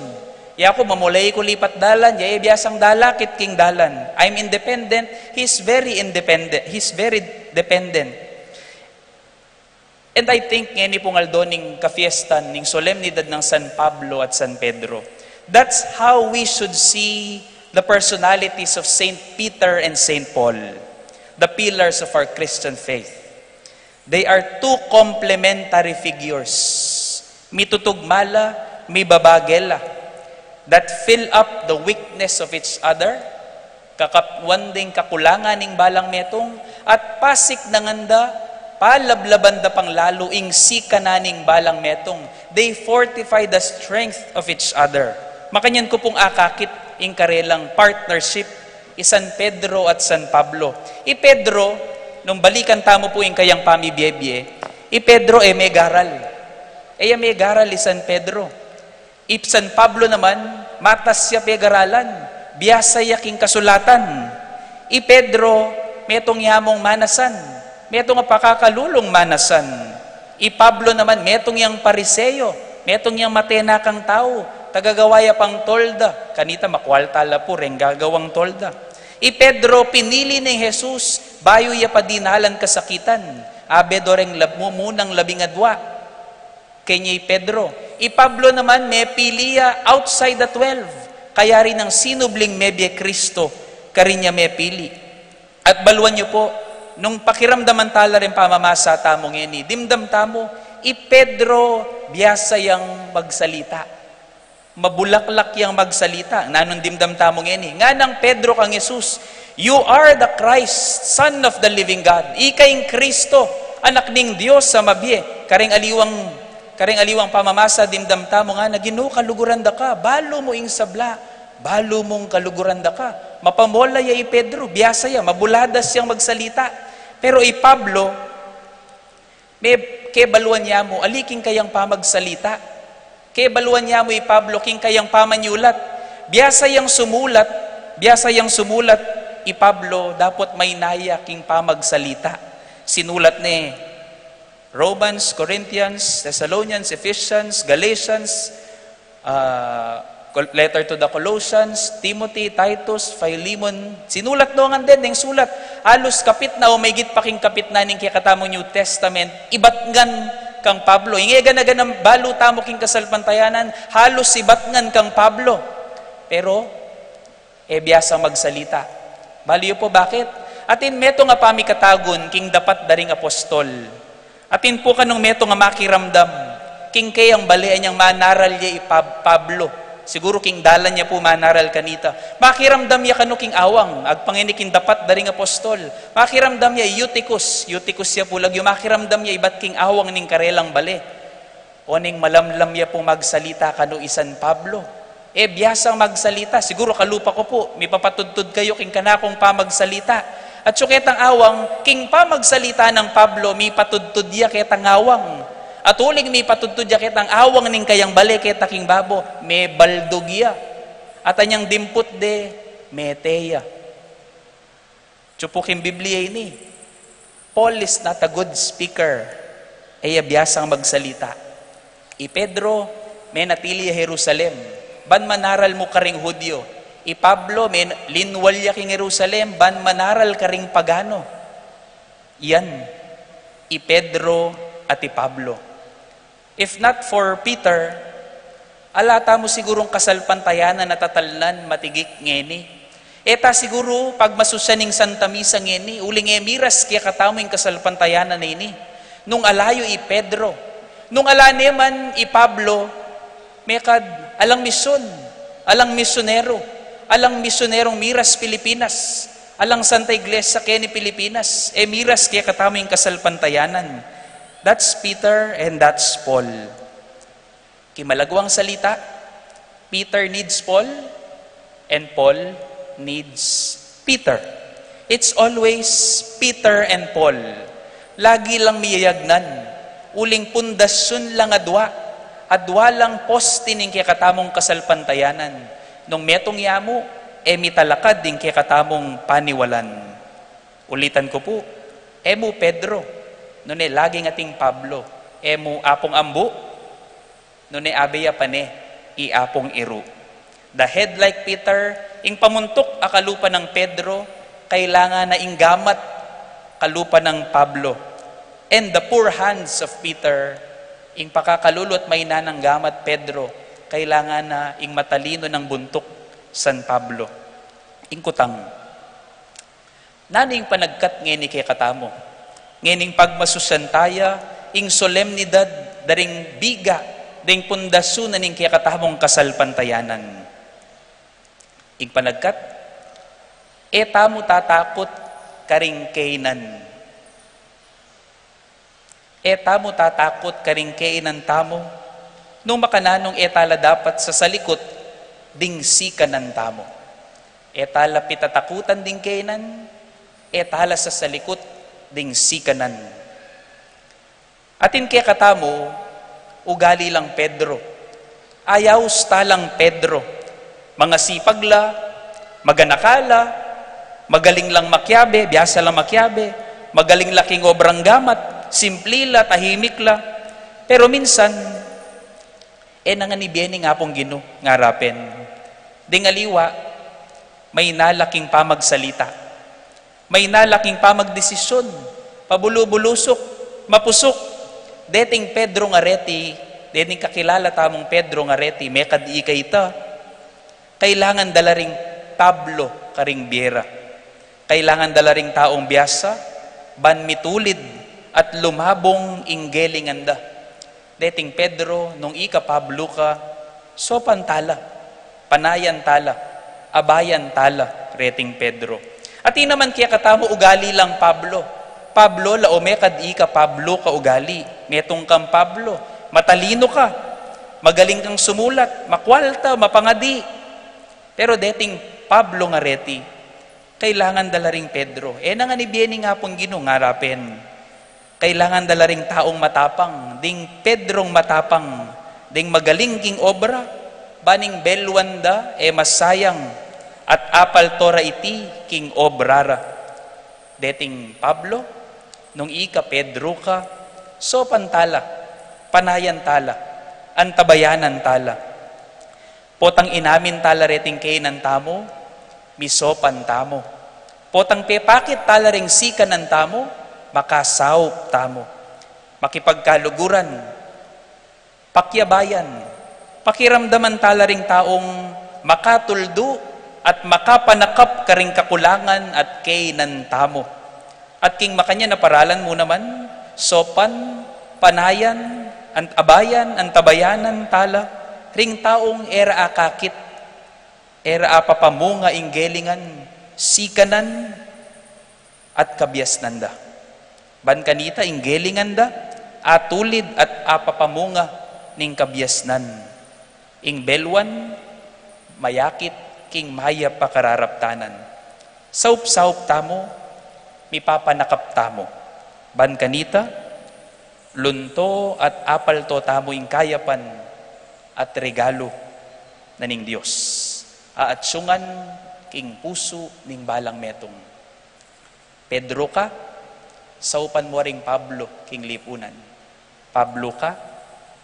Ya ku, mamulai ku lipat dalan, ya, e biasang dalakit king dalan. I'm independent, he's very independent, he's very dependent. And I think ngeni pung aldo ning kafiestan ning solemnidad nang San Pablo at San Pedro, that's how we should see the personalities of Saint Peter and Saint Paul, the pillars of our Christian faith. They are two complementary figures. Mitutugma la, mibabage la, that fill up the weakness of each other, kakapnuan ding kakulangan ning balang metung, at pasik na nganda, palablaban da pang lalu ing sikanan ning balang metung. They fortify the strength of each other. Makanyan ku pung akakit ing karelang partnership, i San Pedro at San Pablo. I Pedro, nung balikan tamu pu ing kayang pamibiebie, i Pedro e megaral. E ya megaral i San Pedro. I San Pablo naman, matas ya pegaralan, biasa ya king kasulatan. I Pedro, metung ya mung manasan, metung a pakakalulung manasan. I Pablo naman, metung yang Pariseo, metung yang matenakang tau, tagagawa ya pang tolda, kanita makualta la pu reng gagawang tolda. I Pedro, pinili neng Jesus, bayu ya pa dinalan kasakitan, abe do reng lab-, mumunang labing adwa. Keni i Pedro. I Pablo naman, mepili ya outside the twelve. Kaya rin ang sinubling mebie Kristo, karin ya mepili. At baluan yu pu, nung pakiramdaman tala ring pamamasa tamu ngeni, dimdam tamu, i Pedro, biasa yang magsalita. Mabulaklak yang magsalita. Nanung dimdam tamu ngeni? Ngana nang Pedro kang Jesus, "You are the Christ, Son of the living God." Ika ing Kristo, anak ning Dios a mabie. Kareng aliwang, kareng aliwang pamamasa, dimdam tamu ngana, "Ginu, kaluguran da ka, balu mu ing sabla, balu mung kaluguran da ka." Mapamola ya i Pedro, biasa ya, mabuladas yang magsalita. Pero i Pablo, me-, kebaluan ya mu, ali king kayang pamagsalita. Kebaluan ya mu i Pablo king kayang pamanyulat. Biasa yang sumulat, biasa yang sumulat i Pablo, dapot maynaya king pamagsalita. Sinulat ne Romans, Corinthians, Thessalonians, Ephesians, Galatians, ah, Col-, letter to the Colossians, Timothy, Titus, Philemon. Sinulat no ngan den, neng sulat. Halos kapitna o maygit pa king kapitna ning kekatamung New Testament, ibat ngan kang Pablo. Ing e gana-ganang balu tamu king kasalpantayanan, halos ibat ngan kang Pablo. Pero, e biasang magsalita. Balu yu pu bakit? Atin metung a pamikatagun king dapat da ring apostol. Atin pu kanung metung a makiramdam king keyang bale anyang manaral ya i Pab-, Pablo. Siguru king dalan ya pu manaral kanita. Makiramdam ya kanu king awang, agpang ini king dapat da ring apostol. Makiramdam ya i Eutychus, Eutychus ya pu lagyu, makiramdam ya ibat king awang ning karelang bale. Oning malamlam ya pung magsalita kanu i San Pablo. E biasang magsalita, siguru kalupa ku pu, mipapatudtud kayu king kanakung pamagsalita. At so ketang awang, king pamagsalita nang Pablo, mipatudtud ya ketang awang. At uling mipatudtud ya ketang awang ning kayang bale keta king babo, mebaldug ya. At anyang dimput de, mete ya. Atsu pu king Biblia ini, Paul is not a good speaker. E ya biasang magsalita. I Pedro, menatili ya Jerusalem, ban manaral mu karing Judio. I Pablo, men-, linwal ya king Jerusalem, ban manaral karing pagano. Yan, i Pedro at i Pablo. If not for Peter, ala tamu sigurung kasalpantayanan a tatalnan matigik ngeni. E ta siguru pagmasusian ing Santa Misa ngeni, uling e miras kekatamu ing kasalpantayanan a ini. Nung ala yu i Pedro, nung ala ne man i Pablo, mekad alang misyun, alang misyunero, alang misyunerung miras Pilipinas, alang Santa Iglesia keni Pilipinas, e miras kekatamu ing kasalpantayanan. That's Peter and that's Paul. King malagwang salita, Peter needs Paul and Paul needs Peter. It's always Peter and Paul. Lagi lang miyayagnan, uling pundasyun lang adwa, adwa lang poste ning kekatamung kasalpantayanan. Nung metung ya mu, e mitalakad ing kekatamung paniwalan. Ulitan ku pu, e mu Pedro, nune laging ating Pablo, e mu Apung Ambu, nune abe ya pane i Apung Iru. The head like Peter, ing pamuntuk a kalupa nang Pedro, kailangan na ing gamat kalupa nang Pablo. And the poor hands of Peter, ing pakakalulu at maina nang gamat Pedro, kailangan na ing matalinu nang buntuk San Pablo. Ing kutang. Nanu ing panagkat ngeni kekatamu? Ngening pagmasusian taya ing solemnidad da ring biga, ding pundasyun na ning kekatamung kasalpantayanan. Ing panagkat, e tamu tatakut karing kainan. E tamu tatakut karing kainan tamu, nung makananung e tala dapat sasalikut ding sikanan tamu. E tala pitatakutan ding kainan, e tala sasalikut ding sikanan. Atin kekatamu, Ugali lang Pedro. Ayaus ta lang Pedro. Mangasipag la, maganaka la, magaling lang makiabe, biasa lang makiabe, magaling la king obrang gamat, simple la, tahimik la. Pero minsan, e na ngan ibie ning Apung Ginu, ngara pen. Ding aliwa, maina la king pamagsalita. Maina la king pamagdesisyun, pabulu-bulusuk, mapusuk. Deting Pedro nga reti, deting kakilala tamung Pedro nga reti, mekad-ika ita, kailangan da la ring Pablo karing bie ra. Kailangan da la ring taung biasa, ban mitulid at lumabung ing gelingan da. Deting Pedro, nung ika Pablo ka, sopan ta la, panayan ta la, abayan ta la, reting Pedro. Atin naman kekatamu ugali lang Pablo. Pablo la, o mekad-ika Pablo ka ugali. Metung kang Pablo, matalinu ka, magaling kang sumulat, makwalta, mapangadi. Pero deting Pablo nga reti, kailangan da la ring Pedro. E na ngan ibie ning Apung Ginu, ngara pen. Kailangan da la ring taung matapang, ding Pedrong matapang, ding magaling king obra, ban ing beluan da, e masayang, at apalto ra iti king obra ra. Deting Pablo, nung ika Pedro ka, sopan ta la, panayan ta la, antabayanan ta la. Potang inamin ta la reting kainan tamu, misopan tamu. Potang pepakit ta la ring sikanan tamu, makasaup tamu. Makipagkaluguran, pakiabayan, pakiramdaman ta la ring taung makatuldu at makapanakap karing kakulangan at kainan tamu. At king makanyan a paralan mu naman, sopan, panayan, ant-, abayan, antabayanan ta la, ring taung e ra akakit, e ra apapamunga ing gelingan, sikanan, at kabiasnan da. Ban kanita ing gelingan da, atulid at apapamunga ning kabiasnan. Ing beluan, mayakit king mayap a kararaptanan. Saup-saup tamu, mipapanakap tamu. Ban kanita, lunto at apalto tamu ing kayapan at regalu na ning Dios. Aatyungan king pusu ning balang metung. Pedro ka, saupan mu ring Pablo king lipunan. Pablo ka,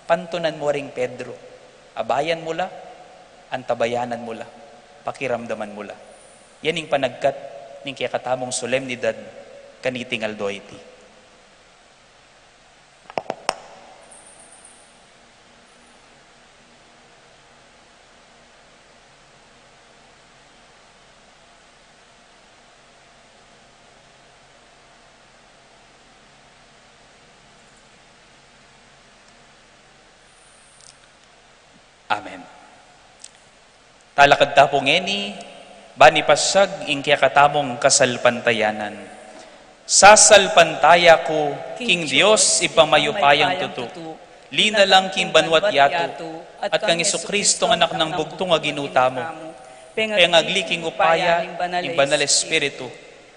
pantunan mu ring Pedro. Abayan mu la, antabayanan mu la, pakiramdaman mu la. Yan ing panagkat ning kekatamung solemnidad kaniting aldo iti. Amen. Talakad ta pu ngeni, ban ipasyag ing kekatamung kasalpantayanan. Sasalpantaya ku king Dios, Ibpang mayupayang tutu, linalang king banua't yatu, at kang Jesucristo nga Anak nang bugtung a Ginu tamu, pengagli king upaya ning Banal a Espiritu,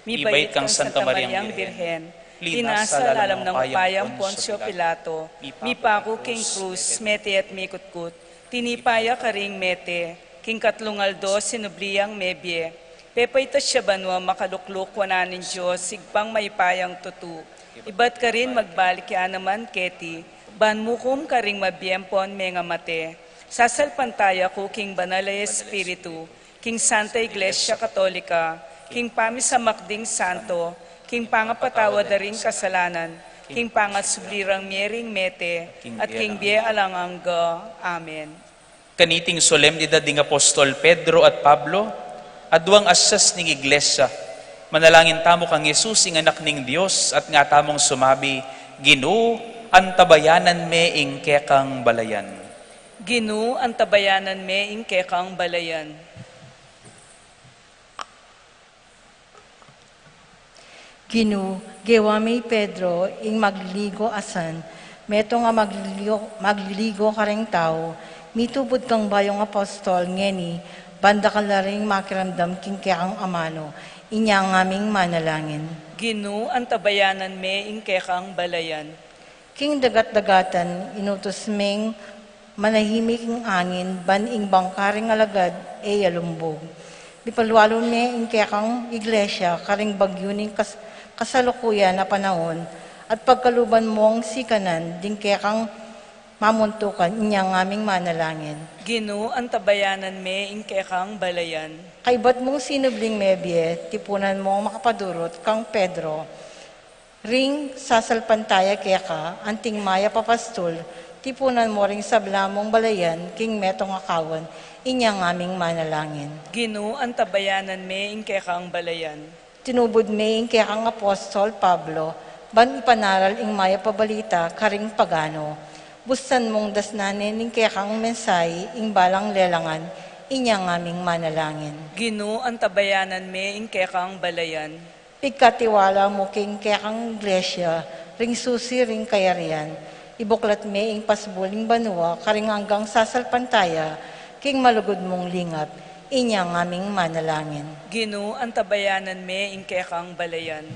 mibait kang Santa Mariang Birhen, linasa lalam nang upayang Poncio Pilato, mipaku king krus, mete at mikutkut, tinipa ya karing mete, king katlung aldo sinubli yang mebie, pepaitas ya banua, makalukluk wanan ning Dios, Ibpang mayupayang tutu, ibat karin magbalik ya naman keti, ban mukum karing mabie ampon mengamate. Sasalpantaya ku king Banal a Espiritu, king Santa Iglesia Katolika, king pamisamak ding santo, king pangapatawad da ring kasalanan, king pangasubli rang mie ring mete, at king bie alang angga. Amen. Kaniting solemnidad ding apostol Pedro at Pablo, aduang asyas ning Iglesia, manalangin tamu kang Jesus, ing Anak ning Dios, at nga tamung sumabi, Ginu, antabayanan me ing kekang balayan. Ginu, antabayanan me ing kekang balayan. Ginu, gewa me i Pedro ing magliligo asan metung a magliligo, magliligo karing tau, mitubud kang bayung apostol ngeni, ban dakal la ring makiramdam king kekang amanu. Inya ngaming manalangin. Ginu, antabayanan me ing kekang balayan. King dagat-dagatan, inutus meng manahimik ing angin, ban ing bangka ring alagad e yalumbug. Mipalwalu me ing kekang iglesia karing bagyu ning kas-, kasalukuyan a panaun, at pagkaluban mong sikanan ding kekang mamuntukan, inya ngaming manalangin. Ginu, antabayanan me ing kekang balayan. Kaybat mung sinubling mebie, tipunan mong makapadurut kang Pedro. Ring sasalpantaya keka, anting mayap a pastul, tipunan mo ring sabla mung balayan, king metung a kawan, inya ngaming manalangin. Ginu, antabayanan me ing kekang balayan. Tinubud me ing kekang apostol Pablo, ban ipanaral ing mayap a balita karing pagano. Bustan mung dasnan ne ning kekang mensahe ing balang lelangan, inya ngaming manalangin. Ginu, antabayanan me ing kekang balayan. Pigkatiwala mu king kekang iglesia, ring susi ring kayarian, ibuklat me ing pasbuling banua, karing anggang sasalpantaya, king malugud mung lingap, inya ngaming manalangin. Ginu, antabayanan me ing kekang balayan.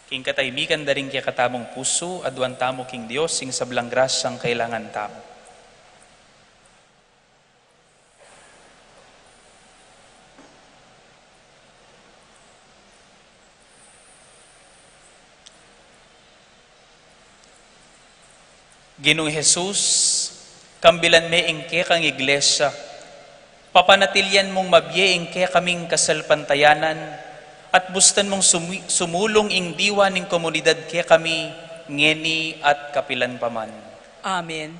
King katahimikan da ring kekatamung pusu, aduan tamu king Dios ing sablang grasyang kailangan tamu. Ginung Jesus, kambilan me ing kekang iglesia, papanatilian mung mabie ing kekaming kasalpantayanan, at bustan mung sumi-, sumulung ing diwa ning komunidad kekami, ngeni at kapilan pa man. Amen.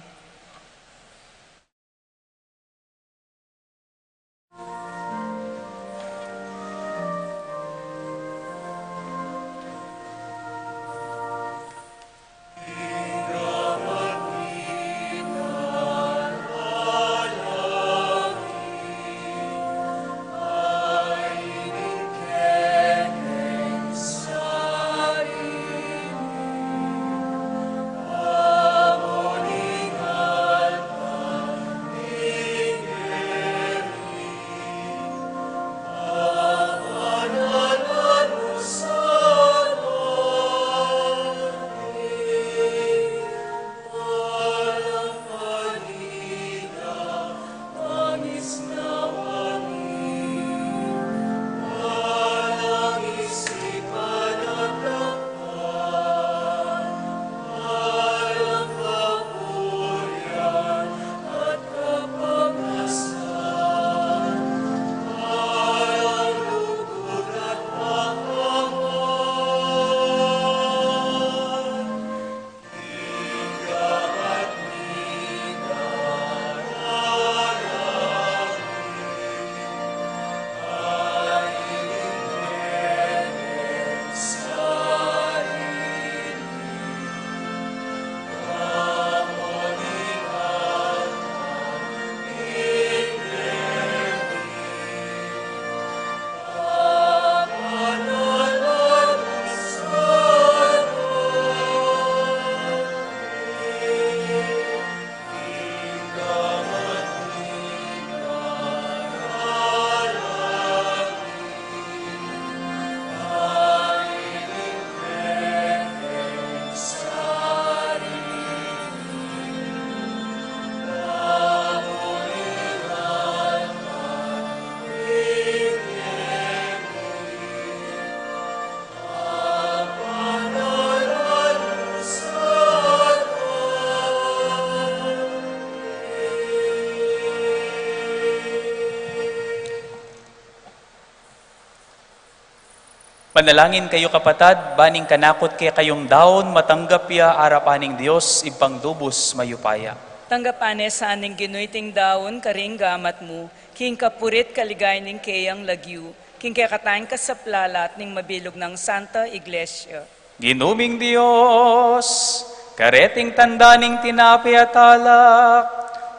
Manalangin kayu, kapatad, ban ing kanakut kekayung daun matanggap ya arapan ning Dios, Ibpang lubus mayupaya. Tanggapan ne sa ning Ginu iting daun karing gamat mu, king kapuri't kaligayan ning keyang lagyu, king kekatang kasaplalan at ning mabilug nang Santa Iglesia. Ginu ming Dios, kareting tanda ning tinape at alak,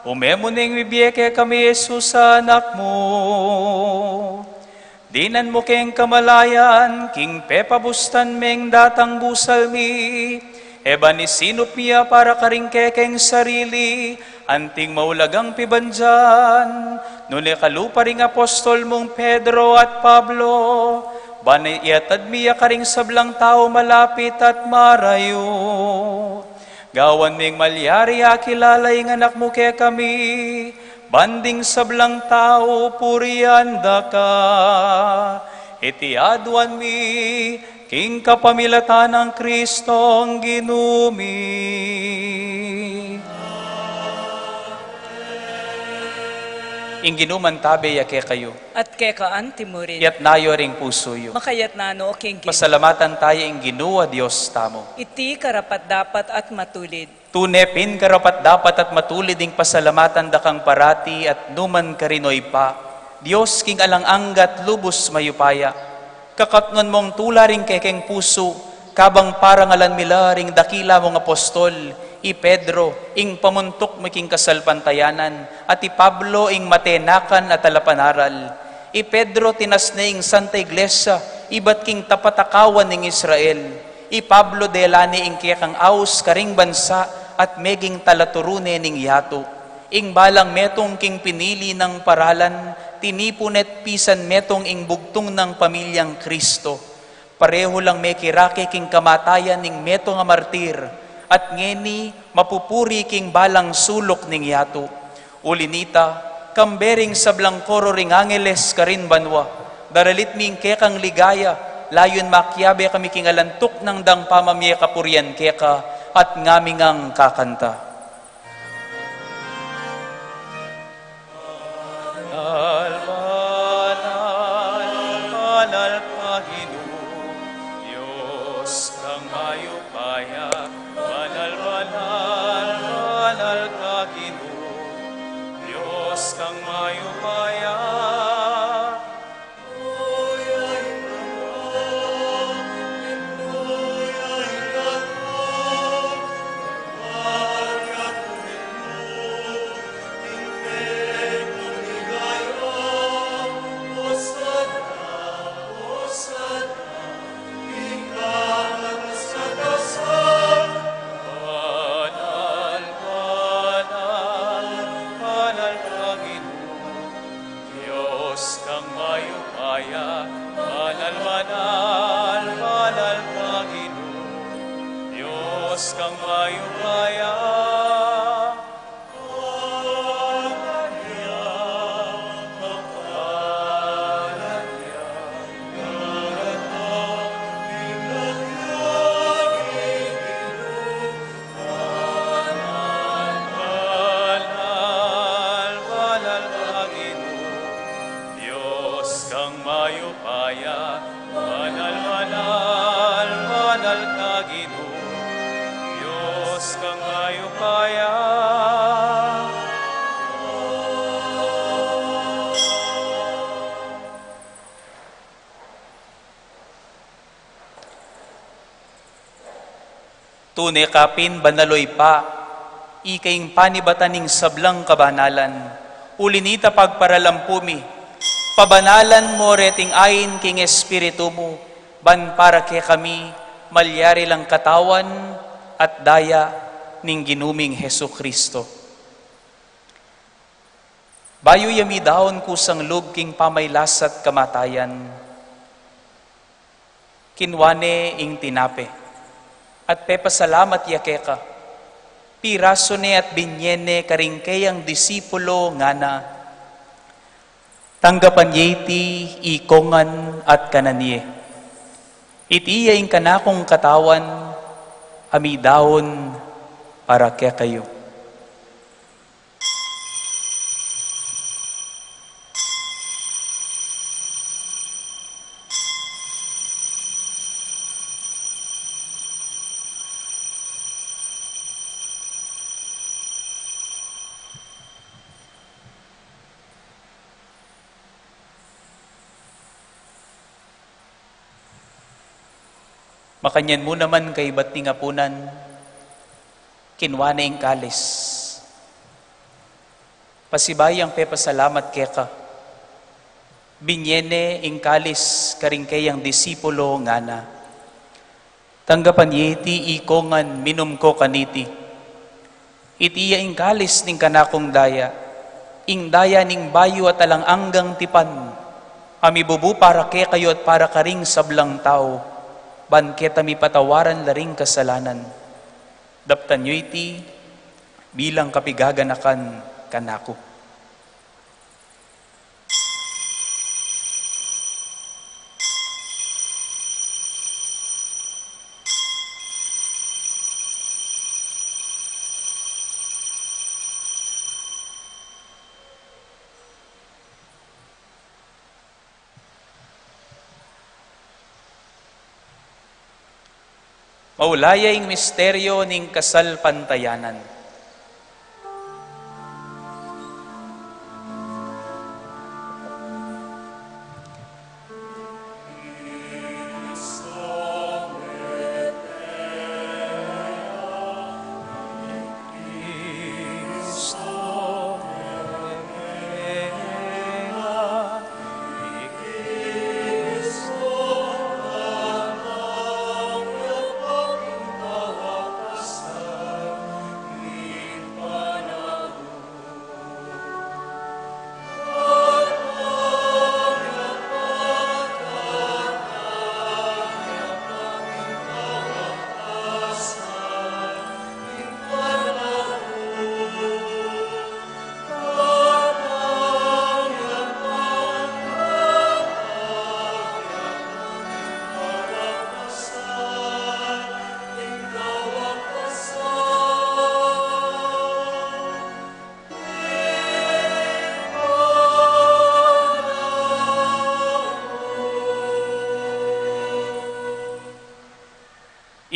ume mu neng mibie kekami Jesus a Anak mu. Dinan mu keng kamalayan, king pepabustan meng datang busal mi, e ban isinup mi ya para karing kekeng sarili, anting maulagang pibandian, nune kalupa ring apostol mung Pedro at Pablo, Ban iatad mi ya karing sablang tau malapit at marayu. Gawan ming malyari akilala ing anak mu kekami, ban ding sablang tau purian da ka. Iti aduan mi, king kapamilatan nang Kristong Ginu mi. Ing Ginu mantabe ya kekayu. At keka antimurin. Iyatas yu ring pusu yu. Makayatas no king Ginu. Pasalamatan taya ing Ginu a Dios tamu. Iti karapat-dapat at matulid. Tune pin karapat-dapat at matulid ing pasalamatan da kang parati at nukarin man, O Ibpa, Dios king alang angga at lubus mayupaya. Kakatnun mung tula ring kekeng pusu, kabang parangalan mi la ring dakila mung apostol, i Pedro, ing pamuntuk mi king kasalpantayanan, at i Pablo, ing matenakan a talapanaral. I Pedro, tinas ne ing Santa Iglesia, ibat king tapat a kawan ning Israel. I Pablo, dela ne ing kekang aus karing bansa, at meging talaturu ne ning yatu. Ing balang metung king pinili nang paralan, tinipun ne't pisan metung ing bugtung nang pamilyang Kristo. Parehu lang mekirake king kamatayan ning metung a martir, at ngeni mapupuri king balang suluk ning yatu. Uli nita, kambe ring sablang koro ring angeles karin banua, daralit mi ing kekang ligaya, layun makiabe kami king alantuk nang dang pamamie kapurian keka, at ngami ngang kakanta. Banal, banal, banal ka Ginu, Dios kang mayupaya. Banal, banal, banal ka Ginu, Dios kang mayupaya. Banal, banal, banal ka Ginu, Dios kang mayupaya. Banal, banal, banal ka Ginu, Dios kang mayupaya. Banal, banal ka Ginu, Dios kang mayupaya. Banal, banal, banal ka Ginu, Dios kang mayupaya. Tune ka pin banal, o Ibpa, ika ing panibatan ning sablang kabanalan. Uli nita pagparalampu mi, pabanalan mo reting ain king Espiritu mu, ban para kekami malyari lang katawan at daya ning Ginu ming Jesucristo. Bayu ya midaun kusang lub king pamailas at kamatayan, kinua ne ing tinape, at pepasalamat ya keka, pirasu ne at binye ne karing keyang disipulo, ngana: Tanggapan ye iti ikongan at kanan ye. Iti ya ing kanakung katawan a midaun para kekayu. Makanyan mu naman kaibat ning apunan, kinua ne ing kalis. Pasibayu yang pepasalamat keka, binye ne ing kalis karing keyang disipulo, ngana: Tanggapan ye iti ikongan, minum ko kaniti. Iti ya ing kalis ning kanakung daya, ing daya ning bayu at alang anggang tipan, A mibubu para kekayu at para karing sablang tau, ban keta mipatawaran la ring kasalanan. Daptan yu iti bilang kapigaganakan kanaku. Maulayi ing misteryo ning kasalpantayanan.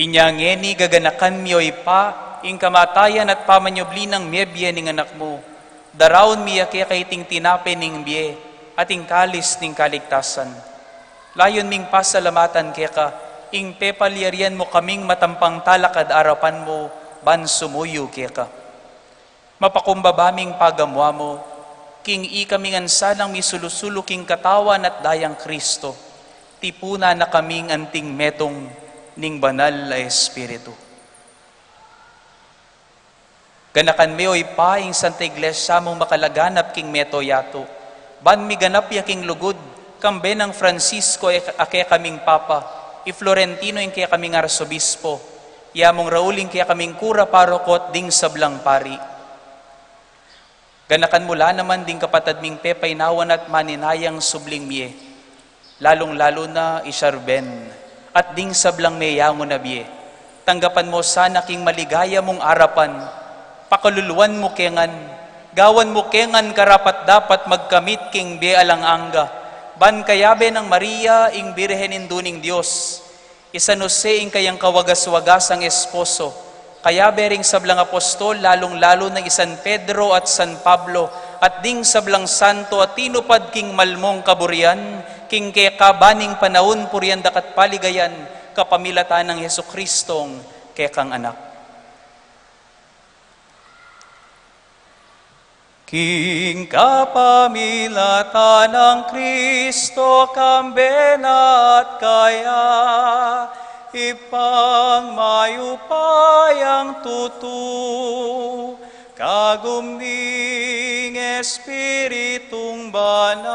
Inya ngeni gaganakan mi, O Ibpa, ing kamatayan at pamanyubli nang mebie ning Anak mu. Daraun mi ya keka iting tinape ning bie at ing kalis ning kaligtasan. Layun ming pasalamatan keka ing pepalyarian mu kaming matampang talakad arapan mu ban sumuyu keka. Mapakumbaba ming pagamuan mu, king ikami ngan sanang misulu-sulu king katawan at dayang Kristo, tipunan na kaming anting metung ning Banal a Espiritu. Ganakan me, O Ibpa, ing Santa Iglesia mung makalaganap king mabilug a yatu, ban miganap ya king lugud, kambe nang Francisco e-, a kekaming Papa, i Florentino ing kekaming Arsobispo, ya mung Raul ing kekaming kura paroko at ding sablang pari. Ganakan mu la naman ding kapatad ming pepainawan at maninayang subling mie, lalung-lalu na i Sharben, at ding sablang meyangu na bie. Tanggapan mu sana king maligaya mung arapan, pakaluluan mu ke ngan, gawan mu ke ngan karapat-dapat magkamit king bie alang angga, ban kayabe nang Maria ing Birhen Indu ning Dios, i San Jose ing kayang kawagas-wagasang esposo, kayabe ring sablang apostol, lalung-lalu na i San Pedro at San Pablo, at ding sablang santo a tinupad king malmung kaburian, king keka ban ing panaun purian da ka at paligayan, kapamilatan nang Jesucristong kekang Anak. King kapamilatan nang Kristo, kambe na at kaya, Ibpang mayupayang tutu, kagum ning Espiritung Banal,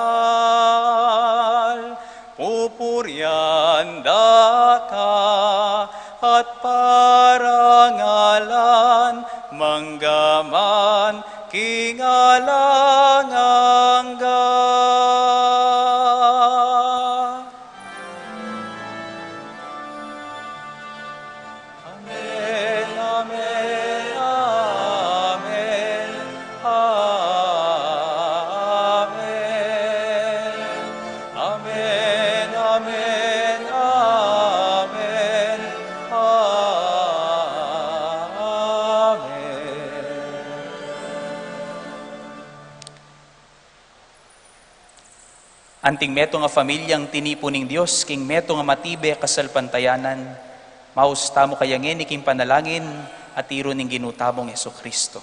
pupurian da ka at parangalan mangga man king alang angga. Amen, amen, amen, amen. Amen, amen, amen, amen. Anting metung a pamilyang tinipun ning Dios king metung a matibe kasalpantayanan, maus tamu kaya ngeni king panalangin a tiru ning Ginu tamung Jesucristo.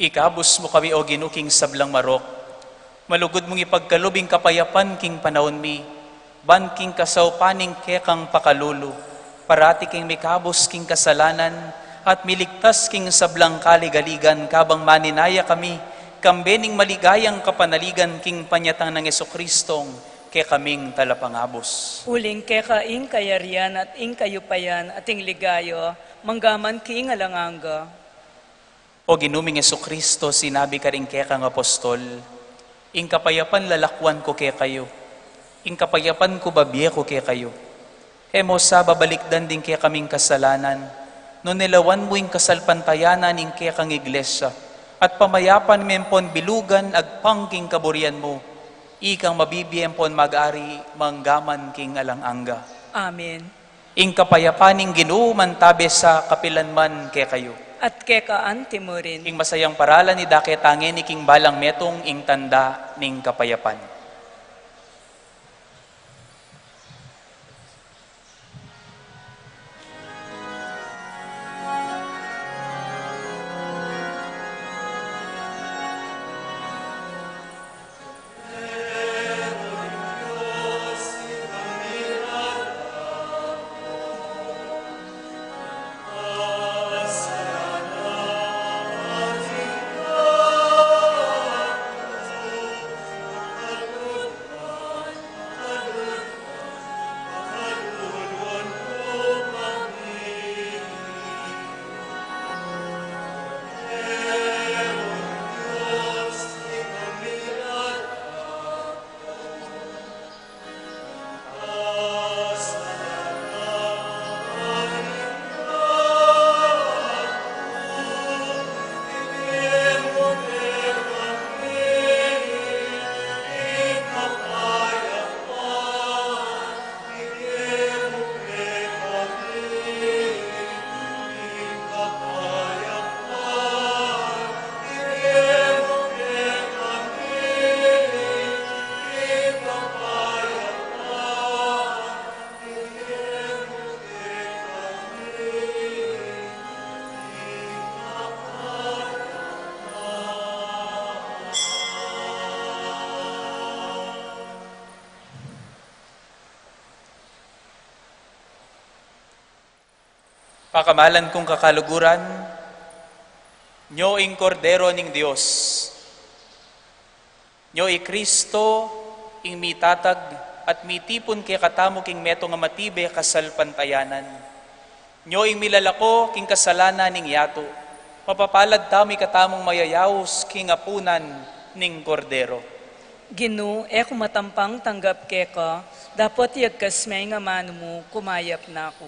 Ikabus mu kami, O Ginu, king sablang marok. Malugud mung ipagkalub ing kapayapan king panaun mi, ban king kasaupan ning kekang pakalulu, parati kaming mikabus king kasalanan, at miligtas king sablang kaligaligan, kabang maninaya kami, kambe ning maligayang kapanaligan king panyatang nang Jesucristong kekaming talapangabus. Uling keka ing kayarian at ing kayupayan at ing ligaya, manggaman king alang angga. O Ginu ming Jesucristo, sinabi karing kekang apostol, "Ing kapayapan lalakwan ku kekayu, ing kapayapan ku babie ku kekayu." E mu sa babalikdan ding kekaming kasalanan, nune lawan mu ing kasalpantayanan ning kekang iglesia, at pamayapan me ampon bilugan agpang king kaburian mu, ikang mabibie ampon mag-ari manggaman king alang angga. Amen. Ing kapayapan ning Ginu mantabe sa kapilan man kekayu. At keka anti mu rin. Ing masayang paralan idake tangeni king balang metung ing tanda ning kapayapan. Pakamalan kung kakaluguran, nyo ing Kordero ning Dios. Nyo i Kristo, ing mitatag at mitipun kekatamu king metung a matibe kasalpantayanan. Nyo ing milalako king kasalanan ning yatu. Mapapalad tamu ikatamung mayayaus king apunan ning Kordero. Ginu, e ku matampang tanggap keka, dapot iyagkas me ing amanu mu, kumayap na ku.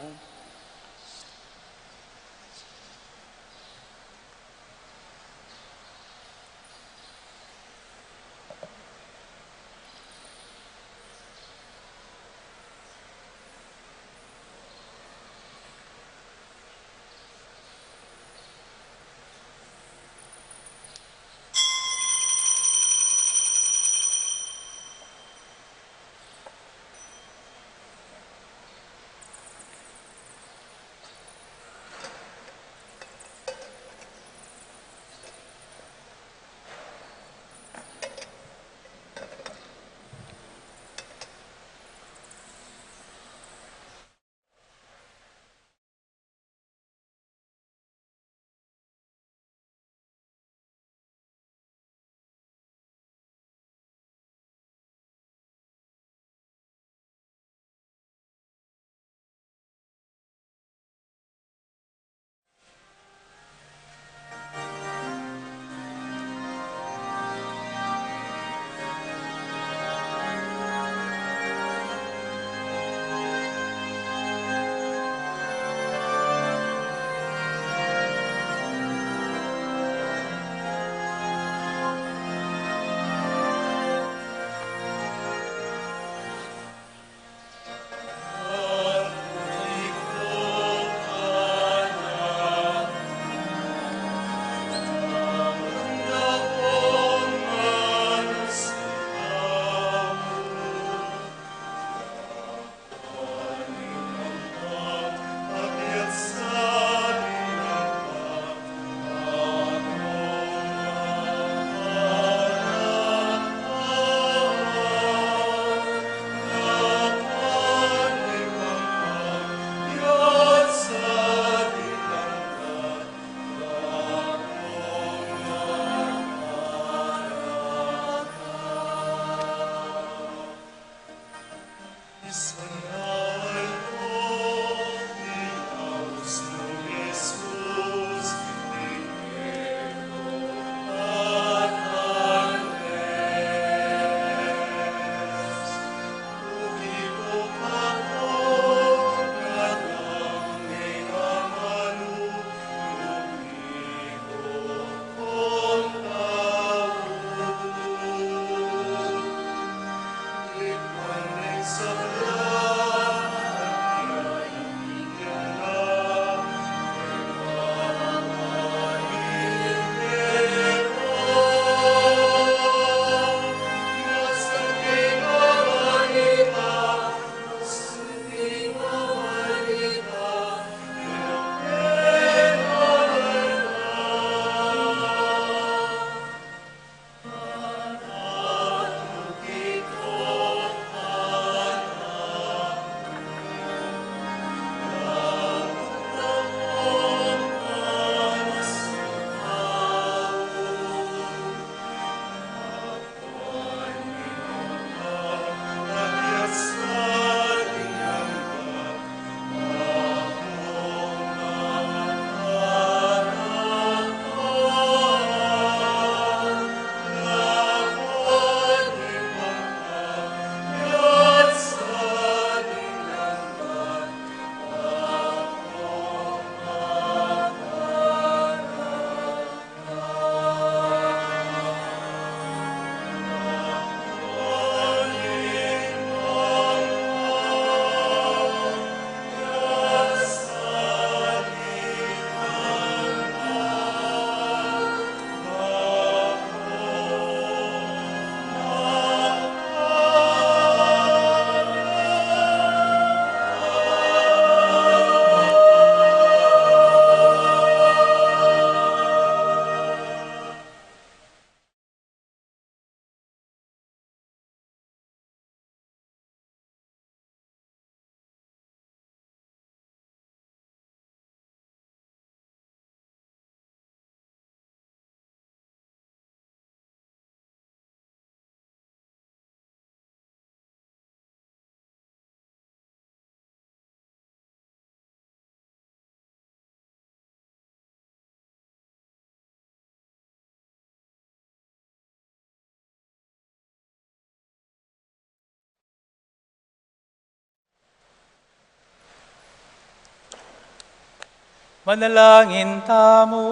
Manalangin tamu.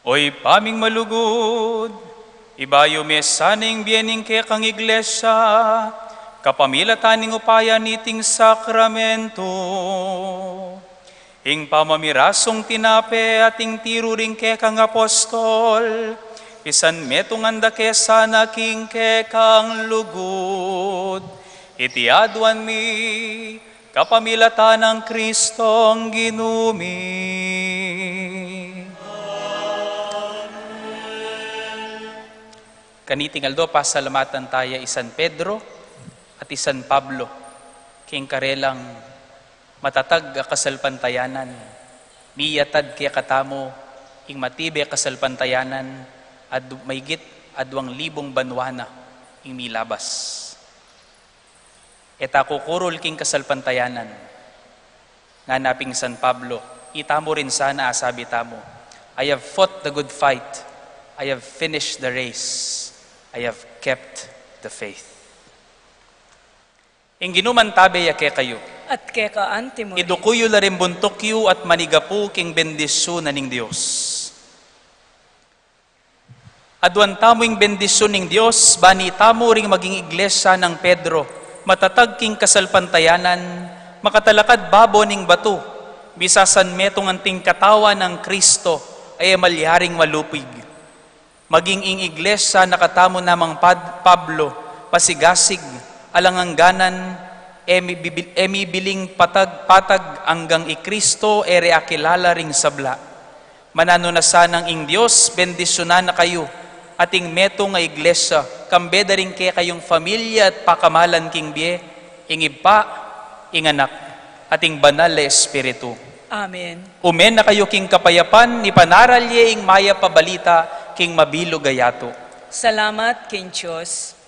O Ibpa ming malugud, ibayu me sana ing bie ning kekang iglesia, kapamilatan ning upaya niting sakramento. Ing pamamirasung tinape at ing tiru ring kekang apostol, isanmetungan da ke sana king kekang lugud. Iti aduan mi, kapamilatan nang Kristong Ginu mi. Kaniting aldo, pasalamatan taya i San Pedro at i San Pablo, king karelang matatag a kasalpantayanan, miyatad kekatamu ing matibe a kasalpantayanan, at maygit aduang libung banua na ing milabas. E ta kukurul king kasalpantayanan. Ngana pin i San Pablo, itamu rin sana a sabi tamu, "I have fought the good fight, I have finished the race, I have kept the faith." Ing Ginu mantabe ya kekayu. At keka antimu rin. Iduku yu la ring buntuk yu at manigapu king bendisyun na ning Dios. Aduan tamu ing bendisyun ning Dios, bani tamu ring maging iglesia nang Pedro, matatag king kasalpantayanan, makatalakad babo ning batu, misasanmetung anting katawan nang Kristo, a e malyaring malupig. Maging ing iglesia na katamu namang Pad-, Pablo, pasigasig, alang angganan, e mibibil-, e mibiling patag-patag anggang i Kristo e re akilala ring sabla. Mananu na sanang ing Dios bendisyunan na kayu, at ing metung a iglesia, kambe da ring kekayung familia at pakamalan king bie, ing Ibpa, ing Anak, at ing Banal a Espiritu. Amen. Ume na kayu king kapayapan, ipanaral ye ing mayap a balita king mabilug a yatu. Salamat king Dios.